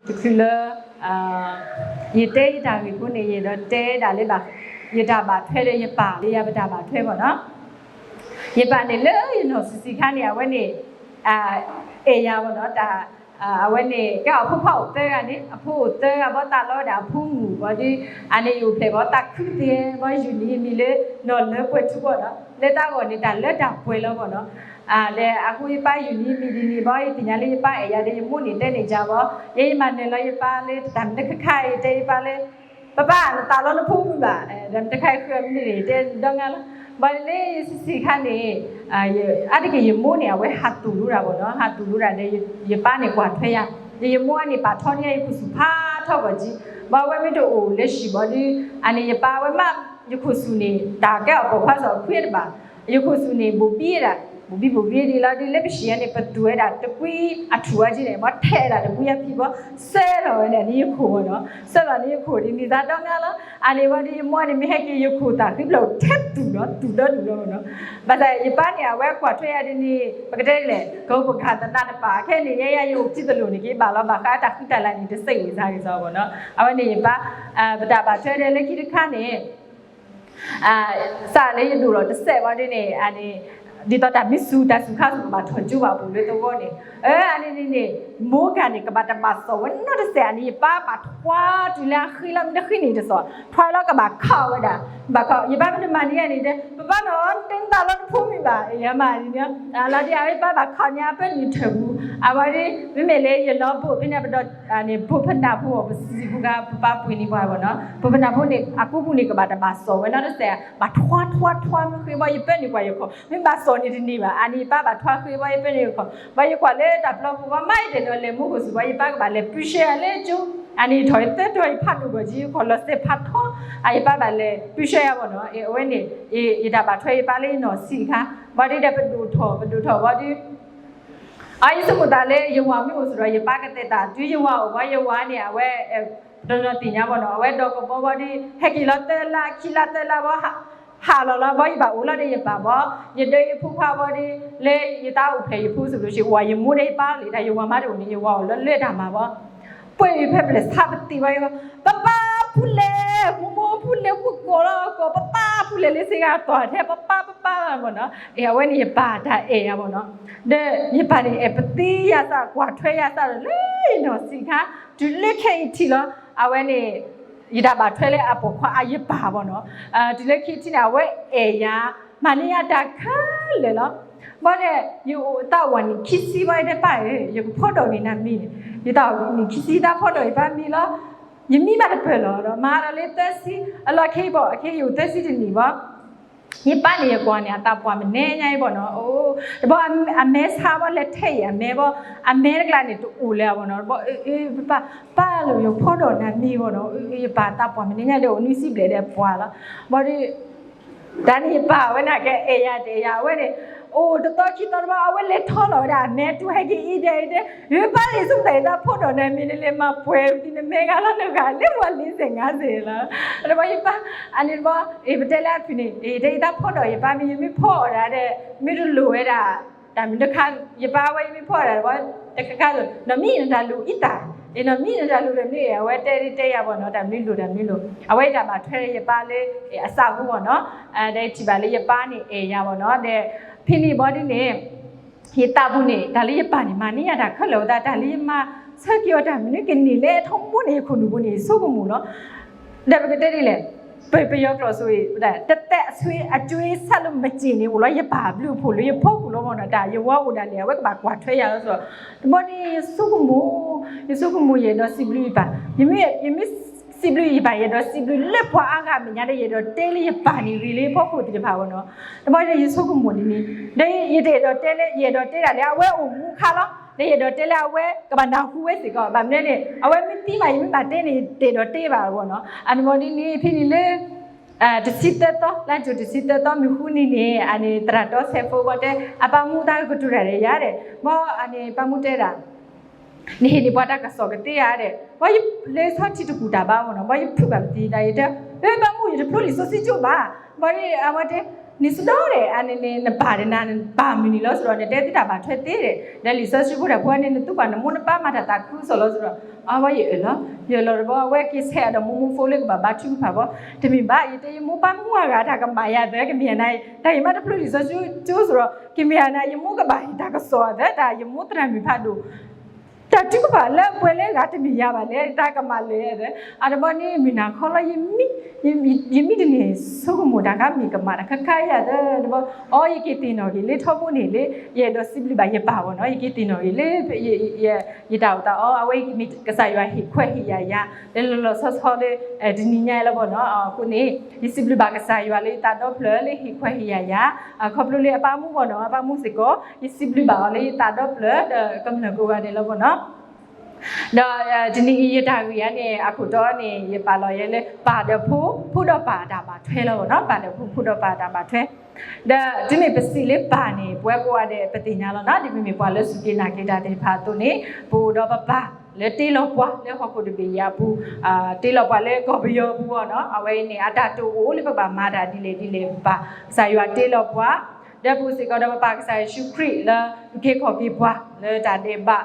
တချုးလၢ ယတဲယတၢ်ဂ့ၢ်ဖိန့ၣ် ယအဲၣ်ဒိးတဲဒၣ်လၢ ယတၢ်ဘၣ်ထွဲဒီးယပၢ်လၢယၤပတၢ်ဘၣ်ထွဲဘၣ်နီၤ. ယပၢ်န့ၣ်လၢယနီၢ်ဆံးဆံးခါန့ၣ် အဝဲန့ၣ် အဲၣ်ယၤဘၣ်နီၤ. အဝဲန့ၣ် ကဲအဖိခွါအိၣ်သၢဂၤန့ၣ် အဖိအိၣ်သၢဂၤဘၣ် သးလီဝဲဒၣ်အဖိမုၣ်ဘၣ်ဒီး အန့ၣ်အိၣ်ဖျဲၣ်ဘၣ်သးခုသ့ၣ်ဘၣ် ယုၢ်နံၤအမံၤလၢ နီၢ်လၢပှဲၤထူဘၣ်နီၤ. လၢတၢ်ဂီၢ်န့ၣ် တၢ်လၢတၢ်ပှဲၤလီၤဘၣ်နီၤ. ဒီးအဃိယပၢ်ယုၢ်နံၤအမံၤဒ်န့ၣ်ဘၣ် ယသ့ၣ်ညါလၢယပၢ်အဲၣ်ယၤဒီး ယမိၢ်န့ၣ်တဲန့ၣ်ယၤဘၣ် ယဲယမၤနၢၤလီၤယပၢ်လၢ တၢ်မနုၤခါခါ ယတဲယပၢ်လၢ ပၢ်ပၢ် နသးလီနဖိမုၣ်ဘၣ်, ဒီးမတခါဃုအမနုၤန့ၣ် တဲဒီငါလီၤ. ဘၣ်လၢယဆံးဆံးခါန့ၣ် အါတက့ၢ်ယမိၢ်န့ၣ် အဝဲဟးသူၣ်လိဒၣ်ဘၣ်နီၤ, ဟးသူၣ်လိဒၣ်ဒီး ယပၢ်န့ၣ်ကွၢ်ထွဲယၤ, ဒီးယမိၢ်န့ၣ် ပာ်ထီၣ်န့ၢ်ယခိၣ်ဆူၣ်ဖးထီၣ်ဂီၤကံ, ဘၣ်ဝဲမ့ၢ်တအိၣ်လၢဟံၣ်ဘၣ်ဒီး အန့ၣ်ယပၢ်ဝဲမး ယခိၣ်ဆူၣ်န့ၣ် တၢ်ကဲအပိာ်ခွါစီၤခွံတဘၣ်, ယခိၣ်ဆူၣ်န့ၣ် ဘိၣ်ဘံဒၣ်, ဘိၣ်ဘံဘိၣ်ဘံဒ်လီၤဒီး လၢပဟံၣ်အန့ၣ် ပသူၣ်ဝဲဒၣ်တကွံအထူၣ်အကံန့ၣ် ဘၣ်ထဲးဒၣ်တကွံအဖံဘၣ် ဆှၢလီၤဝဲဒၣ်န့ၣ်ယခိၣ်ဘၣ်နီၤ, ဆှၢလီၤန့ၣ်ယခိၣ်ဒ်န့ၣ်သးဒီငါလီၤ. အန့ၣ်ဘၣ်ဒီးယမိၢ်န့ၣ် မ့ၢ်ဟဲက့ၤယခိၣ်သးဃံဖျၢၣ်ထဲးသူၣ်လီၤ သူၣ်ဒီဒူၣ်လီၤဘၣ်နီၤ. ဘၣ်ဆၣ်ယပၢ်န့ၣ် အဝဲကွၢ်ထွဲယၤဒ်န့ၣ် ပကတဲလဲၣ် ကပကၤသနးတပၣ် ခဲအံၤန့ၣ် ယဲယၤယအိၣ်ကံသလိၣ်န့ၣ် က့ၤဘၣ်လီၤဘၣ်ဃးတၢ်ဃံတၢ်လၤန့ၣ် တစဲးဂ့ၤစါဂ့ၤစါဘၣ်နီၤ. အဝဲန့ၣ်ယပၢ် ပတၢ်ဘၣ်ထွဲဒီးလၢခံတခါန့ၣ် စးလၢယဒိၣ်လီၤတစဲးဘၣ်ဒ်န့ၣ် ဒ်သိးတၢ်မ့ၢ်စူၤတၢ်စူၤခါစူၤ ကဘၣ်ထီၣ်ကၠိဘၣ်ပူၤလၢသဝီန့ၣ် အန့ၣ်န့ၣ်န့ၣ် မိၢ်ကၤန့ၣ် ကဘၣ်တဘၣ်စီၣ်ဝဲနီတစဲး အန့ၣ်ယပၢ်ဘၣ်ထွါတုၤလၢအဃံလီၤမ့ၢ်တဃံန့ၣ်တစီၣ် ထွါလီၤကဘၣ်ခးဝဲဒၣ် ဘၣ်ခး ယပၢ်မ့ၢ်တမၤန့ၢ်ယၤန့ၣ် တဲ ပၢ်ပၢ်နီၤ တဲနသးလီနဖိမုၣ်ဘၣ် ယမၤန့ၣ် လီၤဒ်အဝဲယပၢ်ဘၣ်ခးန့ၢ်အပၢ်န့ၣ်ထၢၣ်ပူၤ အဝဲဒ် မ့မ့ၢ်လၢယလီၤဘိၣ်ဖဲန့ၣ်ပဒီး န့ၣ် ဘိၣ်ဖနၢ်ဖိအီၤ ပစံးပူၤကါ ပပၢ်ပှ့ၤန့ၢ်ပှၤဘၣ်နီၤ ဘိၣ်ဖနၢ်ဖိန့ၣ် အကူပူၤန့ၣ် ကဘၣ်တဘၣ်စီၣ်ဝဲနီတစဲး ဘၣ်ထွါထွါထွါမ့ၢ်ဃ့ဘၣ် ယပၢ်န့ၣ်ကွၢ်ယခီၣ် မ့ၢ်ဘၣ်စီၣ်န့ၣ်တန့ၢ်ဘၣ် အန့ၣ်ယပၢ်ဘၣ်ထွါဃ့ဘၣ် ယပၢ်န့ၣ်ယခီၣ် ဘၣ်ယကွၢ်လၢတၢ်ပျီပူၤဘၣ် မ့ၢ်ယတဲဒီးလဲၤမူခိၣ်စူၤဘၣ် ယပၢ်ကဘၣ်လဲၤပုၢ်ရှဲယၤလၢကၠိ အန့ၣ်ထီၣ်ယသၢတီၤယဖးဒိၣ်ဂီၤကံ ယခီၣ်လီၤစဲးဖးထီ အယပၢ်ဘၣ်လဲၤပုၢ်ရှဲယၤဘၣ်နီၤ အဝဲန့ၣ် ယတၢ်ဘၣ်ထွဲယပၢ်လၢယနီၢ်ဆံးတခါ ဘၣ်ဒ်ဒီးပဒိၣ်ထီၣ် ပဒိၣ်ထီၣ်ဘၣ်ဒီး အယဆိကမိၣ်သးလၢယဝၤမ့ၢ်အိၣ်စ့ၢ်ဒီး ယပၢ်ကတဲတၢ် တုၤယဝၤအိၣ်ဘၣ် ယဝၤန့ၣ် အဝဲ တနီၤသ့ၣ်ညါဘၣ်နီၤ အဝဲဒီးကဘီဘၣ်ဒီး ဟဲက့ၤလီၤသၢလါ ခံလါသၢလါဘၣ် ဟးလီၤလီၤဘၣ် ယဘၣ်အိၣ်လီၤဒီးယပၢ်ဘၣ် ယဒၢယဖိခွါဘၣ်ဒီး လၢယတၢ်အိၣ်ဖျဲၣ်ယဖိစံးဘျုး ယဝၤယမိၢ်ဒီးယပၢ်လံ တၢ်ယဝၤမးတအိၣ်န့ၣ် ယဝၤအိၣ်လၢလၢတၢ်မၤဘၣ် ပှဲၤဖဲပလဲၤဆါပသံၣ်ဘၣ် ပၢ်ပၢ်ဖူလဲၣ် မိၢ်မိၢ်ဖူလဲၣ် ဖူကိးလီၤကိး ပၢ်ပၢ်ဖူလဲၣ်လၢစ့ၢ်ကီး တီၢ်ထဲ ပၢ်ပၢ်ပၢ်ပၢ်ဘၣ်နီၤ အဝဲန့ၣ်ယပၢ်တၢ်အဲၣ်ယၤဘၣ်နီၤ ဒီးယပၢ်န့ၣ် အဲၣ်ပသံယၤသး ကွၢ်ထွဲယၤသးဒီးလၢယနီၢ်ဆံးခါ တုၤလၢခဲအံၤထံးလီၤ အဝဲန့ၣ် ယတၢ်ဘၣ်ထွဲလၢအပိာ်ခွါ အယပၢ်ဘၣ်နီၤ တုၤလၢခဲအံၤထံးန့ၣ် အဝဲအဲၣ်ယၤ မၤန့ၢ်ယၤတၢ်ခဲလၢာ်လီၤ ဘၣ်ဒီး ယအိၣ်သးဝဲနံၣ်ခံဆံဘၣ် ယတဲပၢ်ဧၢ ယကဖီဒိၣ်န့ၢ်နၤမံၤန့ၣ် ယသးနံၣ်ခံဆံသးဖီဒိၣ်ယပၢ်မံၤလီၤ ယမံဘၣ်တပၢၢ်လီၤဒီး မၤဒီးလၢသၢဆံ အလီၢ်ခဲအံၤဘၣ် ခဲအံၤယအိၣ်သၢဆံတနံၣ်ဘၣ် ယပၢ်န့ၣ်ယကွၢ်န့ၣ် အသးပှၢ်မနုၤညါအံၤဘၣ်နီၤ တဘျီအမဲဆါဘၣ်လဲၤထဲအံၤအမဲဘၣ် အမဲတကျါန့ၣ်တအိၣ်လၢၤဘၣ်နီၤ တဘျီ ပၢ် ပၢ်လၢယဖီဒိၣ်နၤမံၤဘၣ်နီၤ ယပၢ်သးပှၢ်မနုၤညါဒီး အိၣ်နွံဆံဘျဲၣ်ဒီးပှၤလီၤ ဘၣ်ဒီး တၢ်န့ၣ်ယပၢ်ဝဲန့ၣ် ကအဲၣ်ယၤတအဲၣ်ယၤ အဝဲန့ၣ် အိၣ်တသီခံသီတဘျီ အဝဲလဲၤထီလီၤဝဲဒၣ်အမဲတူၢ်ဟဲက့ၤအံၤဒဲအံၤဒဲ ယပၢ်လံ ဆိကမိၣ်သးယသးဖီဒိၣ်နၤမံၤန့ၣ် လဲၤမၤပှဲၤဝံၤနမဲဂၤလီၤ နဂၤလၢပှၤလံစဲးငါစဲးလီၤ တဘျီယပၢ် အန့ၣ်တဘျီ အ့ ပတဲလၢအဖုၣ်န့ၣ် အ့ တဲယသးဖီဒိၣ်ယပၢ်မံၤ ယမ့ၢ်ဖီအီၤဒၣ်ဒီး မ့ၢ်တလိၣ်ဝဲဒၣ် တၢ်မနုၤတခါ ယပၢ်ဝဲ ယမ့ၢ်ဖီအီၤဒၣ်တဘျီ တခါခါသိး နီၢ်မံၤနတၢ်လိၣ်အံသၣ် အ့ နီၢ်မံၤနတၢ်လိၣ်တမံၤ အဝဲတဲဒ်တဲယၤဘၣ်နီၤ တၢ်မနုၤလိၣ်တၢ်မနုၤလိၣ် အဝဲယတၢ်ဘၣ်ထွဲယပၢ်လၢ အစးဟူဘၣ်နီၤ ဒီးယထံၣ်ဘၣ်လၢယပၢ်န့ၣ်အဲၣ်ယၤဘၣ်နီၤ ဒီး ဖဲန့ၣ်ဘၣ်ဒ်န့ၣ် ယသးပူၤန့ၣ် တၢ်လၢယပၢ်န့ၣ် မၤန့ၢ်ယၤတၢ်ခဲလၢာ်ဝဲဒၣ် တၢ်လၢယမၤဆၢက့ၤအီၤတၢ်မနုၤကန့ၢ်လၢထီဘိန့ၣ် ယခိၣ်နူာ်ပူၤန့ၣ် ယဆိကမိၣ်နီၤ ဒီးပကတဲဒ်လဲၣ် ပ ပယီၤကျိာ်ဆိၣ်ဂ့ၤ တသက်ဆွေအကြွေးဆပ်လို့မကြေနပ် အိၣ်လီၤယပၢ်ဘျုးအဖှိၣ်လၢယဖီခိၣ်လီၤမ့ၢ်နီၤ တၢ်ယဝၤအိၣ်ဒၣ်လဲာ် အဝဲကဘၣ်ကွၢ်ထွဲယၤလီၤဆီ တဘျီန့ၣ် ယဆိကမိၣ် ယဆိကမိၣ်ယအဲၣ်ဒိးစံးဘျုးယပၢ် ယမ့ၢ် ယမ့ၢ်စံးဘျုးယပၢ် ယအဲၣ်ဒိးစံးဘျုးလၢပှၤအါဂၤမဲာ်ညါဒီး ယအဲၣ်ဒိးတဲလၢယပၢ်န့ၣ်ဂ့ၤလၢယဖီခိၣ်သ့ၣ်တဖၣ်ဘၣ်နီၤ တဘျီန့ၣ် ယဆိကမိၣ်ဒ်န့ၣ် ဒီးယတအဲၣ်ဒိးတဲလၢ ယအဲၣ်ဒိးတဲဒၣ်လၢအဝဲအိၣ်မူအခါလီၤ ဒီးယအဲၣ်ဒိးတဲလၢအဝဲကဘၣ်နၢ်ဟူဝဲစ့ၢ်ကီး ဘၣ်မနုၤန့ၣ် အဝဲမ့ၢ်သံမး ယမ့ၢ်ဘၣ်တဲန့ၣ် ယတအဲၣ်ဒိးတဲဘၣ်ဘၣ်နီၤ အန့ၣ်ဘၣ်ဒ်န့ၣ် ဖဲန့ၣ်လၢ တဆံသၢသီ လါယူၤတဆံသၢသီ မုၢ်ဃုနံၤန့ၣ် အန့ၣ် သရၣ်တီဆဲးဖိဘၣ်တဲ အပၢ်မူသးကတိၤတၢ်ဒီးယၤဒီး ဘၣ်အန့ၣ် ပၢ်မူတဲဒၣ် နဟ့ၣ်န့ၢ်ပှၤတၢ်ကစီၣ်ကသ့ဧါဒီး ဘၣ်ယလဲၤဆီထံတကူၣ်တၢ်ဘၣ်ဘၣ်နီၤ ဘၣ်ယဖုးဘၣ်ပသံၣ်တၢ် ယတဲ အၢ ပၢ်မူ ယတဖျိလံာ်စီဆှံကၠိဘၣ် ဘၣ်ဒီး အဝဲတဲ နံၤစံးဒီးဒဲး အန့ၣ်န့ၣ် နပၢ်ဒီးနၤ နပၢ်မုၢ်နံၤလီၤစ့ၢ်ဒီး နတဲသ့တၢ်ဘၣ်ထွဲသ့ဒဲး ဒီးလံာ်စီဆှံဖိတၢ်ဖိန့ၣ် နသူၣ်ပှၢ်နမိၢ်နပၢ်မၤတၢ်သးခုစီၣ်လီၤစ့ၢ်ဒီး အဝဲယအၢၣ်လီၤ ယအၢၣ်လီၤတဘျီ အဝဲက့ၤဆဲးအဒီးမိၢ်မိၢ်ဖိလၢကဘၣ်ဘါထုကဖၣ်ဘီ တမ့ၢ်ဘၣ် ယတဲယမိၢ်ပၢ်မူအဂၤတၢ်ကမၣ်ယၤသၢ ကမ့ၢ်ယၤနၤ တၢ်ယမါတဖျိလံာ်စီဆှံကၠိစ့ၢ်ဒီး ကမ့ၢ်ယၤနၤ ယမိၢ်ကဘၣ်ယတၢ်ကစီၣ်အသး တၢ်ယမိၢ်သရၣ်မုၣ်ဖးဒိၣ် တၢ်ထုကဖၣ်လၢပှဲၤလၢဂၤတမ့ၢ်ယၤဘၣ်လဲၣ် တၢ်ကမၣ်လၢာ်အသး အတဘီန့ၣ် မုၢ်နၤခီလီၤ ယမံ ယမံတန့ၢ် ဆိကမိၣ်တၢ်ခါမ့ၢ်ကမၣ်တၢ်ခါခါယၤသၢတဘီ အီ ယက့ၤသ့ၣ်နီၣ်က့ၤလၢထီဘိန့ၣ်လၢ ယအဲၣ်ဒိးစံးဘျုးဘၣ်ယပၢ်ဘီနီၤ ယက့ၤသ့ၣ်နီၣ်က့ၤလၢ ယတၢ်အိၣ်သးအီ အဝဲမ့ၢ်ကစၢ်ယွၤဟ့ၣ်ခွဲးဟ့ၣ်ယာ်ယၤ လၢလီၤလီၤဆီဆီလၢ တနံၤညါလီၤဘီနီၤ အဃိန့ၣ် ယစံးဘျုးဘၣ်ကစၢ်ယွၤလၢယသးဒီဖျၢၣ်လၢဟ့ၣ်ခွဲးဟ့ၣ်ယာ်ယၤ ခီဖျိလၢအပၢ်မူဘီနီၤ အပၢ်မူစ့ၢ်ကီး ယစံးဘျုးဘၣ်အီၤလၢယသးဒီဖျၢၣ်ဒီးကမျၢၢ်ကိးဂၤဒဲးလီၤဘီနီၤ ဒီးတနံၤအံၤယတၢ်ဂ့ၢ်အံၤန့ၣ် အခိၣ်တီန့ၣ် ယပာ်လီၤယဲလၢ ပၢ်ဒီးဖိ ဖိဒီးပၢ်အတၢ်ဘၣ်ထွဲလီၤဘီနီၤ ပၢ်ဒီးဖိ ဖိဒီးပၢ်အတၢ်ဘၣ်ထွဲ ဒီးတုၤမ့ၢ်ပစံးလၢပၢ်န့ၣ် ပဝဲကိးဂၤဒဲးပသ့ၣ်ညါလီၤနီၤ ဒ်ပမ့ၢ်ပှၤလၢစူၢ်က့ၤနာ်က့ၤတၢ်သ့ၣ်တဖၣ်အသိးန့ၣ် ပအိၣ်ဒီးပပၢ်လၢတ့လီၤပှၤလၢဟီၣ်ခိၣ်တဘ့ၣ်အံၤအပူၤ တ့လီၤပှၤလၢကီၢ်ပယီၤအပူၤအီၤနီၤ အဝဲအံၤန့ၣ် အတၢ်တိာ်အိၣ်လၢပကဘၣ်မၤတၢ်ဒ်လဲၣ်ဒ်လဲၣ် ပပၢ်ကစၢ်ယွၤတ့လီၤပှၤ ဒီးပအိၣ်စ့ၢ်ကီးဒီးပပၢ်ကစၢ်ယ့ၣ်ၡူးခရံာ်လၢ ဒုးခ့ခီၣ်က့ၤပှၤလၢတၢ်ဒဲးဘး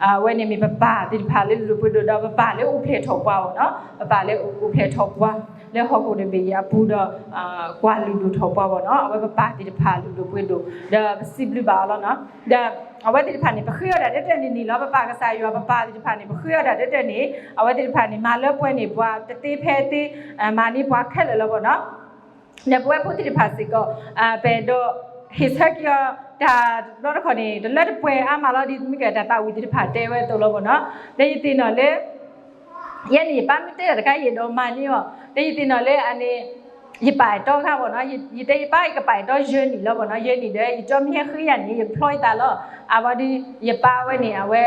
အဝဲန့ၣ်မ့ၢ်ပပၢ်သ့ၣ်တဖၣ်လၢလုၢ်ဒိၣ်ပှ့ၤဒိၣ်ဒီးပပၢ်လၢအိၣ်ဖျဲၣ်ထီၣ်ပှၤအီၤနီၤ ပပၢ်လၢအိၣ်ဖျဲၣ်ထီၣ်ပှၤ လၢဟီၣ်ခိၣ်တဘ့ၣ်အံၤအပူၤဒီး ကွၢ်လုၢ်ဒိၣ်ထီၣ်ပှၤဘီနီၤ အဝဲပပၢ်သ့ၣ်တဖၣ်လုၢ်ဒိၣ်ပှ့ၤဒိၣ် ဒီးပစံးဘျုးဘၣ်အီၤလီၤနီၤ ဒီးအဝဲသ့ၣ်တဖၣ်န့ၣ် ပဃ့အီၣ်တၢ်တၢၢ်တၢၢ်န့ၣ်န့ၣ်လီၤ ပပၢ်ကစၢ်ယွၤပပၢ်သ့ၣ်တဖၣ်န့ၣ် ပဃ့အီၣ်တၢ်တၢၢ်တၢၢ်န့ၣ် အဝဲသ့ၣ်တဖၣ်န့ၣ် မၤလၢပှဲၤန့ၢ်ပှၤတသ့ဖဲသ့ မၤန့ၢ်ပှၤခဲလၢာ်လီၤဘီနီၤ ဒီးပဝဲဖိသ့ၣ်တဖၣ်စ့ၢ်ကီး ပအဲၣ်ဒိးဟ့ၣ်ဆၢက့ၤအီၤ တၢ်တဘျီတခီၣ်န့ၣ် တလၢတပှဲၤအါမးလီၤ ဒ်မ့ၢ်ကတၢ်သးဝံၣ်သ့ၣ်တဖၣ်တဲဝဲအသိးလီၤဘီနီၤ ဒီးယသ့ၣ်နီၣ်လၢ ယဲန့ၣ်ယပၢ်မ့ၢ်တဲတၢ်တခါ ယအဲၣ်ဒိးမၤန့ၢ်အီၤ ဒီးယသ့ၣ်နီၣ်လၢအန့ၣ် ယပၢ်အဲၣ်တီခါဘီနီၤ ယတဲယပၢ် ယကပၢ်အဲၣ်တီယဲၢ်နံၣ်လီၤဘီနီၤ ယဲၢ်နံၣ်ဒီး ယကၠီမ့ၢ်ဟဲဃ့ယၤန့ၣ် ယဖျီယသးလီၤ အဘီဒီး ယပၢ်ဝဲန့ၣ် အဝဲ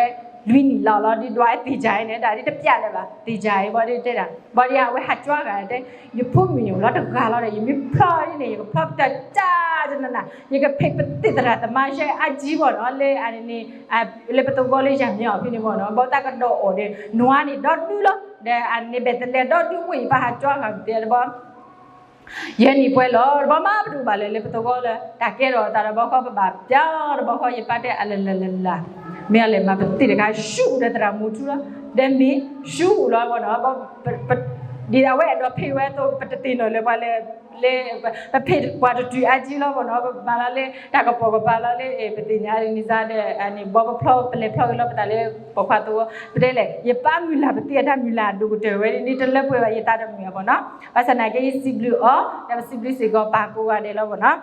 လွံၢ်နံၣ်လီၤလီၤ ဒ်ဒွးသ့ၣ်ကၢ်အံၤန့ၣ် တၢ်ဒ်တပျၢ်လၢၤဘၣ် သ့ၣ်ကၢ်အံၤဘီဒီးတဲဒၣ် ဘီဒီးအဝဲဟးကွၢ်ဂၤတဲ ယဖိမုၣ်န့ၣ်အိၣ်လီၤတဂၤလီၤဒီး ယမ့ၢ်ဖျီန့ၣ် ယကဖျီပတၢ်ကၢ်တနၤနၤ ယကဖံးပသ့ၣ်သရၣ်သမါယဲၢ်အါကံဘီနီၤ လၢအန့ၣ် လၢပသဝီလၢယၤမ့ၢ်အီၤဖဲန့ၣ်ဘီနီၤ ဘီသးကဒီးအီၤဒီး နွါန့ၣ်ဒီဒူလီၤ ဒီးအန့ၣ်ဘဲၣ်သလဲဒီဒူဝ့ၢ် ယပၢ်ဟးကွၢ်ဂၤတဲတဘီ ယဲၢ်နံၣ်ပှဲၤလီၤ တဘီမးပဒိၣ်ဘၣ်လဲၣ်လၢပသဝီလၢ တၢ်ကဲထီၣ်အသးတဘီဃီ ပဘၣ်ပျၢ်တဘီဃီ ယပၢ်တဲအလလလလ မ့ၢ်အလဲၤမၤပသ့ၣ်တခါ ရှူၣ်ဒီးသရၣ်မုၣ်ထူလီၤ ဒီးမ့ၢ် ရှူၣ်လီၤဘီနီၤ ဒ်အဝဲအဲၣ်ဒိးဖံးဝဲအသိး ပတသ့ၣ်နီၣ်လၢပှၤလဲၣ် လၢ ပဖံးပှၤတတုၤအါကံလီၤဘီနီၤ ပမၤလီၤလၢ တၢ်ကပီၤကပၤလီၤလၢ ပသ့ၣ်ညါန့ၣ်စါဒီး အန့ၣ်ဘီပဖျီ ပလဲၤဖျီက့ၤလီၤပသးလၢ ပိာ်ခွါသဝီ ပတဲလဲၣ် ယပၢ်မုၢ်လၢ်ပသ့ၣ်အတၢ်မုၢ်လၢ်အဒိၣ်ကတၢၢ်ဝဲန့ၣ် တလၢပှဲၤဘၣ်ယသးတမုာ်ဘီနီၤ ဘၣ်ဆၣ်သနာ်က့ ယစံးဘျုးအီၤ ဒီးပစံးဘျုးစ့ၢ်ကီးပၢ်ကိးဂၤဒဲးလီၤဘီနီၤ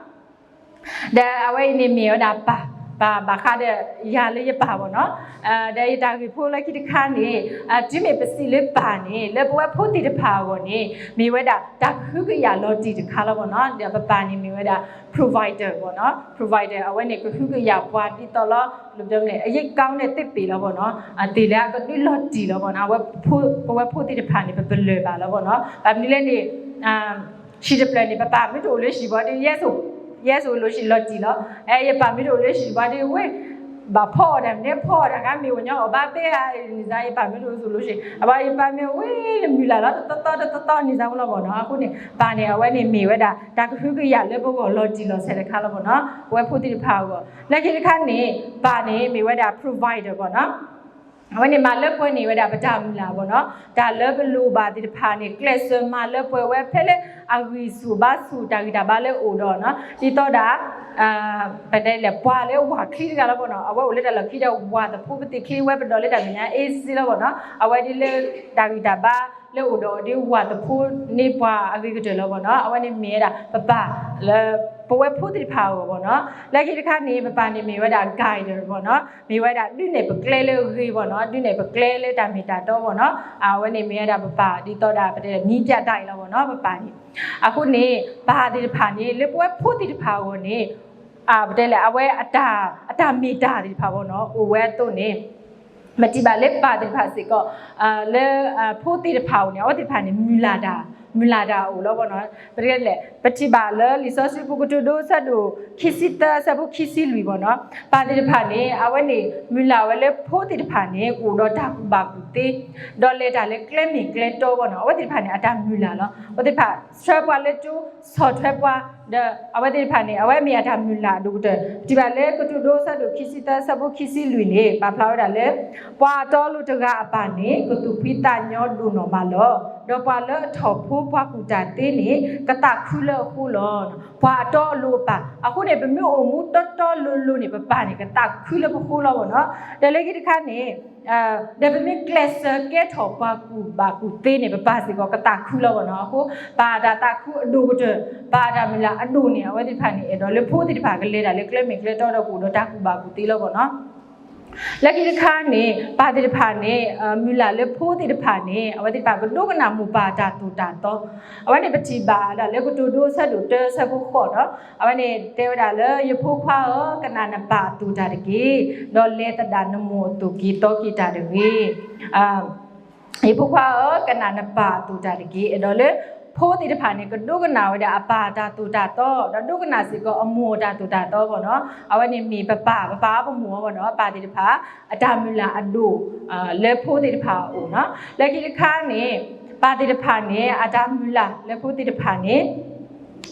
ဒီးအဝဲအံၤန့ၣ်မ့ၢ်ဝဲဒၣ်ပၢ် ပၢ်ဘၣ်ဃးဒီးယၤလၢယပၢ်ဘီနီၤ ဒီးယတၢ်ဂ့ၢ်ဖိလၢခံတခါန့ၣ် တုၤမ့ၢ်ပစံးလၢပၢ်န့ၣ် လၢပဝဲဖိသ့ၣ်တဖၣ်အဂီၢ်န့ၣ် မ့ၢ်ဝဲဒၣ်တၢ်ကဟုကယာ်လီၤတံၢ်တခါလီၤဘီနီၤ ဒီးပပၢ်န့ၣ်မ့ၢ်ဝဲဒၣ် provider ဘီနီၤ provider အဝဲန့ၣ်ကဟုကယာ်ပှၤဒ်သိးလီၤ လၢပတဲမ့ၢ် အရိပ်အယောင်သ့ၣ်ပ့ၤလီၤဘီနီၤ သ့ၣ်လၢအကဒုးလီၤတံၢ်လီၤဘီနီၤ အဝဲ ပဝဲဖိသ့ၣ်တဖၣ်န့ၣ် ပပလၢၢ်ဘၣ်လီၤဘီနီၤ ဘၣ်မနုၤလဲၣ်န့ၣ် ဟံၣ်တဖျၢၣ်န့ၣ် ပပၢ်မ့ၢ်တအိၣ်လၢဟံၣ်ဘီဒီး ယဲသိး ယဲသိးလိၤဆံးလီၤတံၢ်လီၤ ယပၢ်မ့ၢ်တအိၣ်လၢဟံၣ်ဘီဒီး ဝဲ ဘၣ်ဖီအီၣ်တၢ်မနုၤ ဖီအီၣ်တၢ်ခါမ့ၢ်ဝဲညီအီၣ်ဘၣ်သ့ဧါ န့ၣ်စါ ယပၢ်မ့ၢ်တအိၣ်သိးလိၤဆံး အဝဲယပၢ်မ့ၢ်ဝဲနမုၢ်လၢ်လီၤ တသီသီတသီသီန့ၣ်စါလီၤဘီနီၤ အဃိန့ၣ် ပၢ်န့ၣ် အဝဲန့ၣ်မ့ၢ်ဝဲဒၣ် တၢ်ကဟုကယာ်လၢပဂီၢ်လီၤတံၢ်လီၤဆဲးတခါလီၤဘီနီၤ ပဝဲဖိသ့ၣ်တဖၣ်အဂီၢ် လၢခံတခါန့ၣ် ပၢ်န့ၣ်မ့ၢ်ဝဲဒၣ် provider ဘီနီၤ အဝဲန့ၣ်မၤလၢပှဲၤန့ၢ်ဝဲဒၣ်ပတၢ်မုၢ်လၢ်ဘီနီၤ တၢ်လၢပလိၣ်ဘၣ်သ့ၣ်တဖၣ်န့ၣ် ကျဲးစၢးမၤလၢပှဲၤဝဲဖဲလၢအဂံၢ်ဆူၣ်ဘါဆူၣ် တၢ်ဂံၢ်တၢ်ဘါလၢအအိၣ်ဒီးနီၤ ဒ်သိးဒၣ် ပတဲလဲၣ် ပှၤလၢဝၤချံတဂၤလီၤဘီနီၤ အဝဲအိၣ်လၢတၢ်လီၢ်ခံဒီးဝၤသဖှိပသ့ၣ်ချံဝဲပဒိးလၢတၢ်မဲာ်ညါအ့စ့လီၤဘီနီၤ အဝဲဒ်လၢတၢ်ဂံၢ်တၢ်ဘါလၢအိၣ်ဒီးဒ်ဝၤသဖှိန့ၢ်ပှၤအဂ့ၤကတၢၢ်လီၤဘီနီၤ အဝဲန့ၣ်မ့ၢ်ဝဲဒၣ်ပပၢ်လၢ ပဝဲဖိသ့ၣ်တဖၣ်အဂီၢ်ဘီနီၤ လၢခံတခါန့ၣ် ပပၢ်န့ၣ်မ့ၢ်ဝဲဒၣ် guide ဘီနီၤ မ့ၢ်ဝဲဒၣ်ဒုးနဲၣ်ပကျဲလၢအဂ့ၤဘီနီၤ ဒုးနဲၣ်ပကျဲလၢတၢ်မ့ၢ်တၢ်တီဘီနီၤ အဝဲန့ၣ်မ့ၢ်ဝဲဒၣ်ပပၢ်ဒ်သိးဒၣ်ပတဲ မံပြတၢ်အံၤလီၤဘီနီၤ ပပၢ်န့ၣ် အဃိန့ၣ် ပၢ်သ့ၣ်တဖၣ်န့ၣ် လၢပဝဲဖိသ့ၣ်တဖၣ်အဂီၢ်န့ၣ် ပတဲလဲၣ် အဝဲ အတၢ်မ့ၢ်တၢ်သ့ၣ်တဖၣ်ဘီနီၤ အိၣ်ဝဲအသိးန့ၣ် မ့ၢ်တံၢ်ဘၣ်လၢပၢ်သ့ၣ်တဖၣ်စ့ၢ်ကီး လၢ ဖိသ့ၣ်တဖၣ်အဂီၢ်န့ၣ် အဝဲသ့ၣ်တဖၣ်န့ၣ် မုၢ်လၢ်တၢ် မုၢ်လၢ်တၢ်အိၣ်လီၤဘၣ်နီၤ. ပတဲလဲၣ် ပထံၣ်ဘၣ်လၢလံာ်စီဆှံပူၤကတိၤဒိအဆၢဒိၣ်ခံဆံသၢအဆၢဖိခံဆံလွံၢ်ဘၣ်နီၤ, ပၢ်သ့ၣ်တဖၣ်န့ၣ် အဝဲန့ၣ် မုၢ်လၢ်ဝဲလၢဖိသ့ၣ်တဖၣ်န့ၣ် ကအိၣ်ဒီးတၢ်ကူၣ်ဘၣ်ကူၣ်သ့, ဒီးလဲၤတၢ်လၢကျဲမ့ၢ်ကျဲတီဘၣ်နီၤ. အဝဲသ့ၣ်တဖၣ်န့ၣ် အတၢ်မုၢ်လၢ်လီၤ. အဝဲသ့ၣ်တဖၣ် ဆှၢပှၤလၢကၠိ ဆီၣ်ထွဲပှၤ ဒီးအဝဲသ့ၣ်တဖၣ်န့ၣ် အဝဲမ့ၢ်အတၢ်မုၢ်လၢ်အဒိၣ်ကတၢၢ် ပထံၣ်ဘၣ်လၢကတိၤဒိအဆၢဒိၣ်ခံဆံသၢအဆၢဖိခံဆံလွံၢ်န့ၣ် ပာ်ဖျါဝဲဒၣ်လၢ ပှၤအတီအလိၤတဂၤအပၢ်န့ၣ် ကသူၣ်ဖှံသးညီဒိၣ်နီၢ်မးလီၤ. ဒီးပှၤလၢအထီၣ်ဖိပှၤကူၣ်တၢ်သ့န့ၣ် ကသးခုလၢအဃိလီၤ. ပှၤအတီအလိၤအပၢ် အဃိန့ၣ် ပမ့ၢ်အိၣ်မူတီတီလိၤလိၤန့ၣ် ပပၢ်န့ၣ် ကသးခုလၢပဃိလီၤဘၣ်နီၤ. ဒီးလၢခံတခါန့ၣ် ဒီးပမ့ၢ်ကျဲးစၢးကဲထီၣ်ပှၤကူၣ်ဘၣ်ကူၣ်သ့န့ၣ် ပပၢ်စ့ၢ်ကီးကသးခုလီၤဘၣ်နီၤ. အဃိ ပၢ်အတၢ်သးခုအဒိၣ်ကတၢၢ် ပၢ်အတၢ်မုၢ်လၢ်အဒိၣ်န့ၣ် အဝဲသ့ၣ်တဖၣ်န့ၣ် အဲၣ်ဒိးလၢဖိသ့ၣ်တဖၣ်ကလဲၤတၢ်လၢကျဲမ့ၢ်ကျဲတီဒီးကအိၣ်ဒီးတၢ်ကူၣ်ဘၣ်ကူၣ်သ့လီၤဘၣ်နီၤ. လၢခံတခါန့ၣ် ပၢ်သ့ၣ်တဖၣ်န့ၣ် မုၢ်လၢ်လၢဖိသ့ၣ်တဖၣ်န့ၣ် အဝဲသ့ၣ်တဖၣ်ကဒိကနၣ်မိၢ်ပၢ်တၢ်သိၣ်တၢ်သီ. အဝဲန့ၣ်ပထံၣ်ဘၣ်ဒၣ်လၢကတိၤဒိအဆၢဒိၣ်တၢအဆၢဖိဃိးနီၤ. အဝဲန့ၣ်တဲဝဲဒၣ်လၢ ယဖိခွါဧၢ, ကနၣ်နပၢ်အသိၣ်တၢ်တက့ၢ်, ဒီးလဲၤသဒၣ်နမိၢ်အသိၣ်က့ၤသီက့ၤတၢ်တဂ့ၤ. ယဖိခွါဧၢ, ကနၣ်နပၢ်အသိၣ်တၢ်တက့ၢ်. အဲၣ်ဒိးလၢ ဖိသ့ၣ်တဖၣ်န့ၣ် ကဒိကနၣ်ဝဲဒၣ်အပၢ်တၢ်သိၣ်တၢ်သီ, ဒီးဒိကနၣ်စ့ၢ်ကီးအမိၢ်တၢ်သိၣ်တၢ်သီဘၣ်နီၤ. အဝဲန့ၣ်မ့ၢ်ပပၢ်, ပပၢ်အပမိၢ်ဘၣ်နီၤ. ပၢ်သ့ၣ်တဖၣ် အတၢ်မုၢ်လၢ်အဒိၣ် လၢဖိသ့ၣ်တဖၣ်အအိၣ်နီၤ. လၢခံတခါန့ၣ် ပၢ်သ့ၣ်တဖၣ်န့ၣ် အတၢ်မုၢ်လၢ်လၢဖိသ့ၣ်တဖၣ်န့ၣ်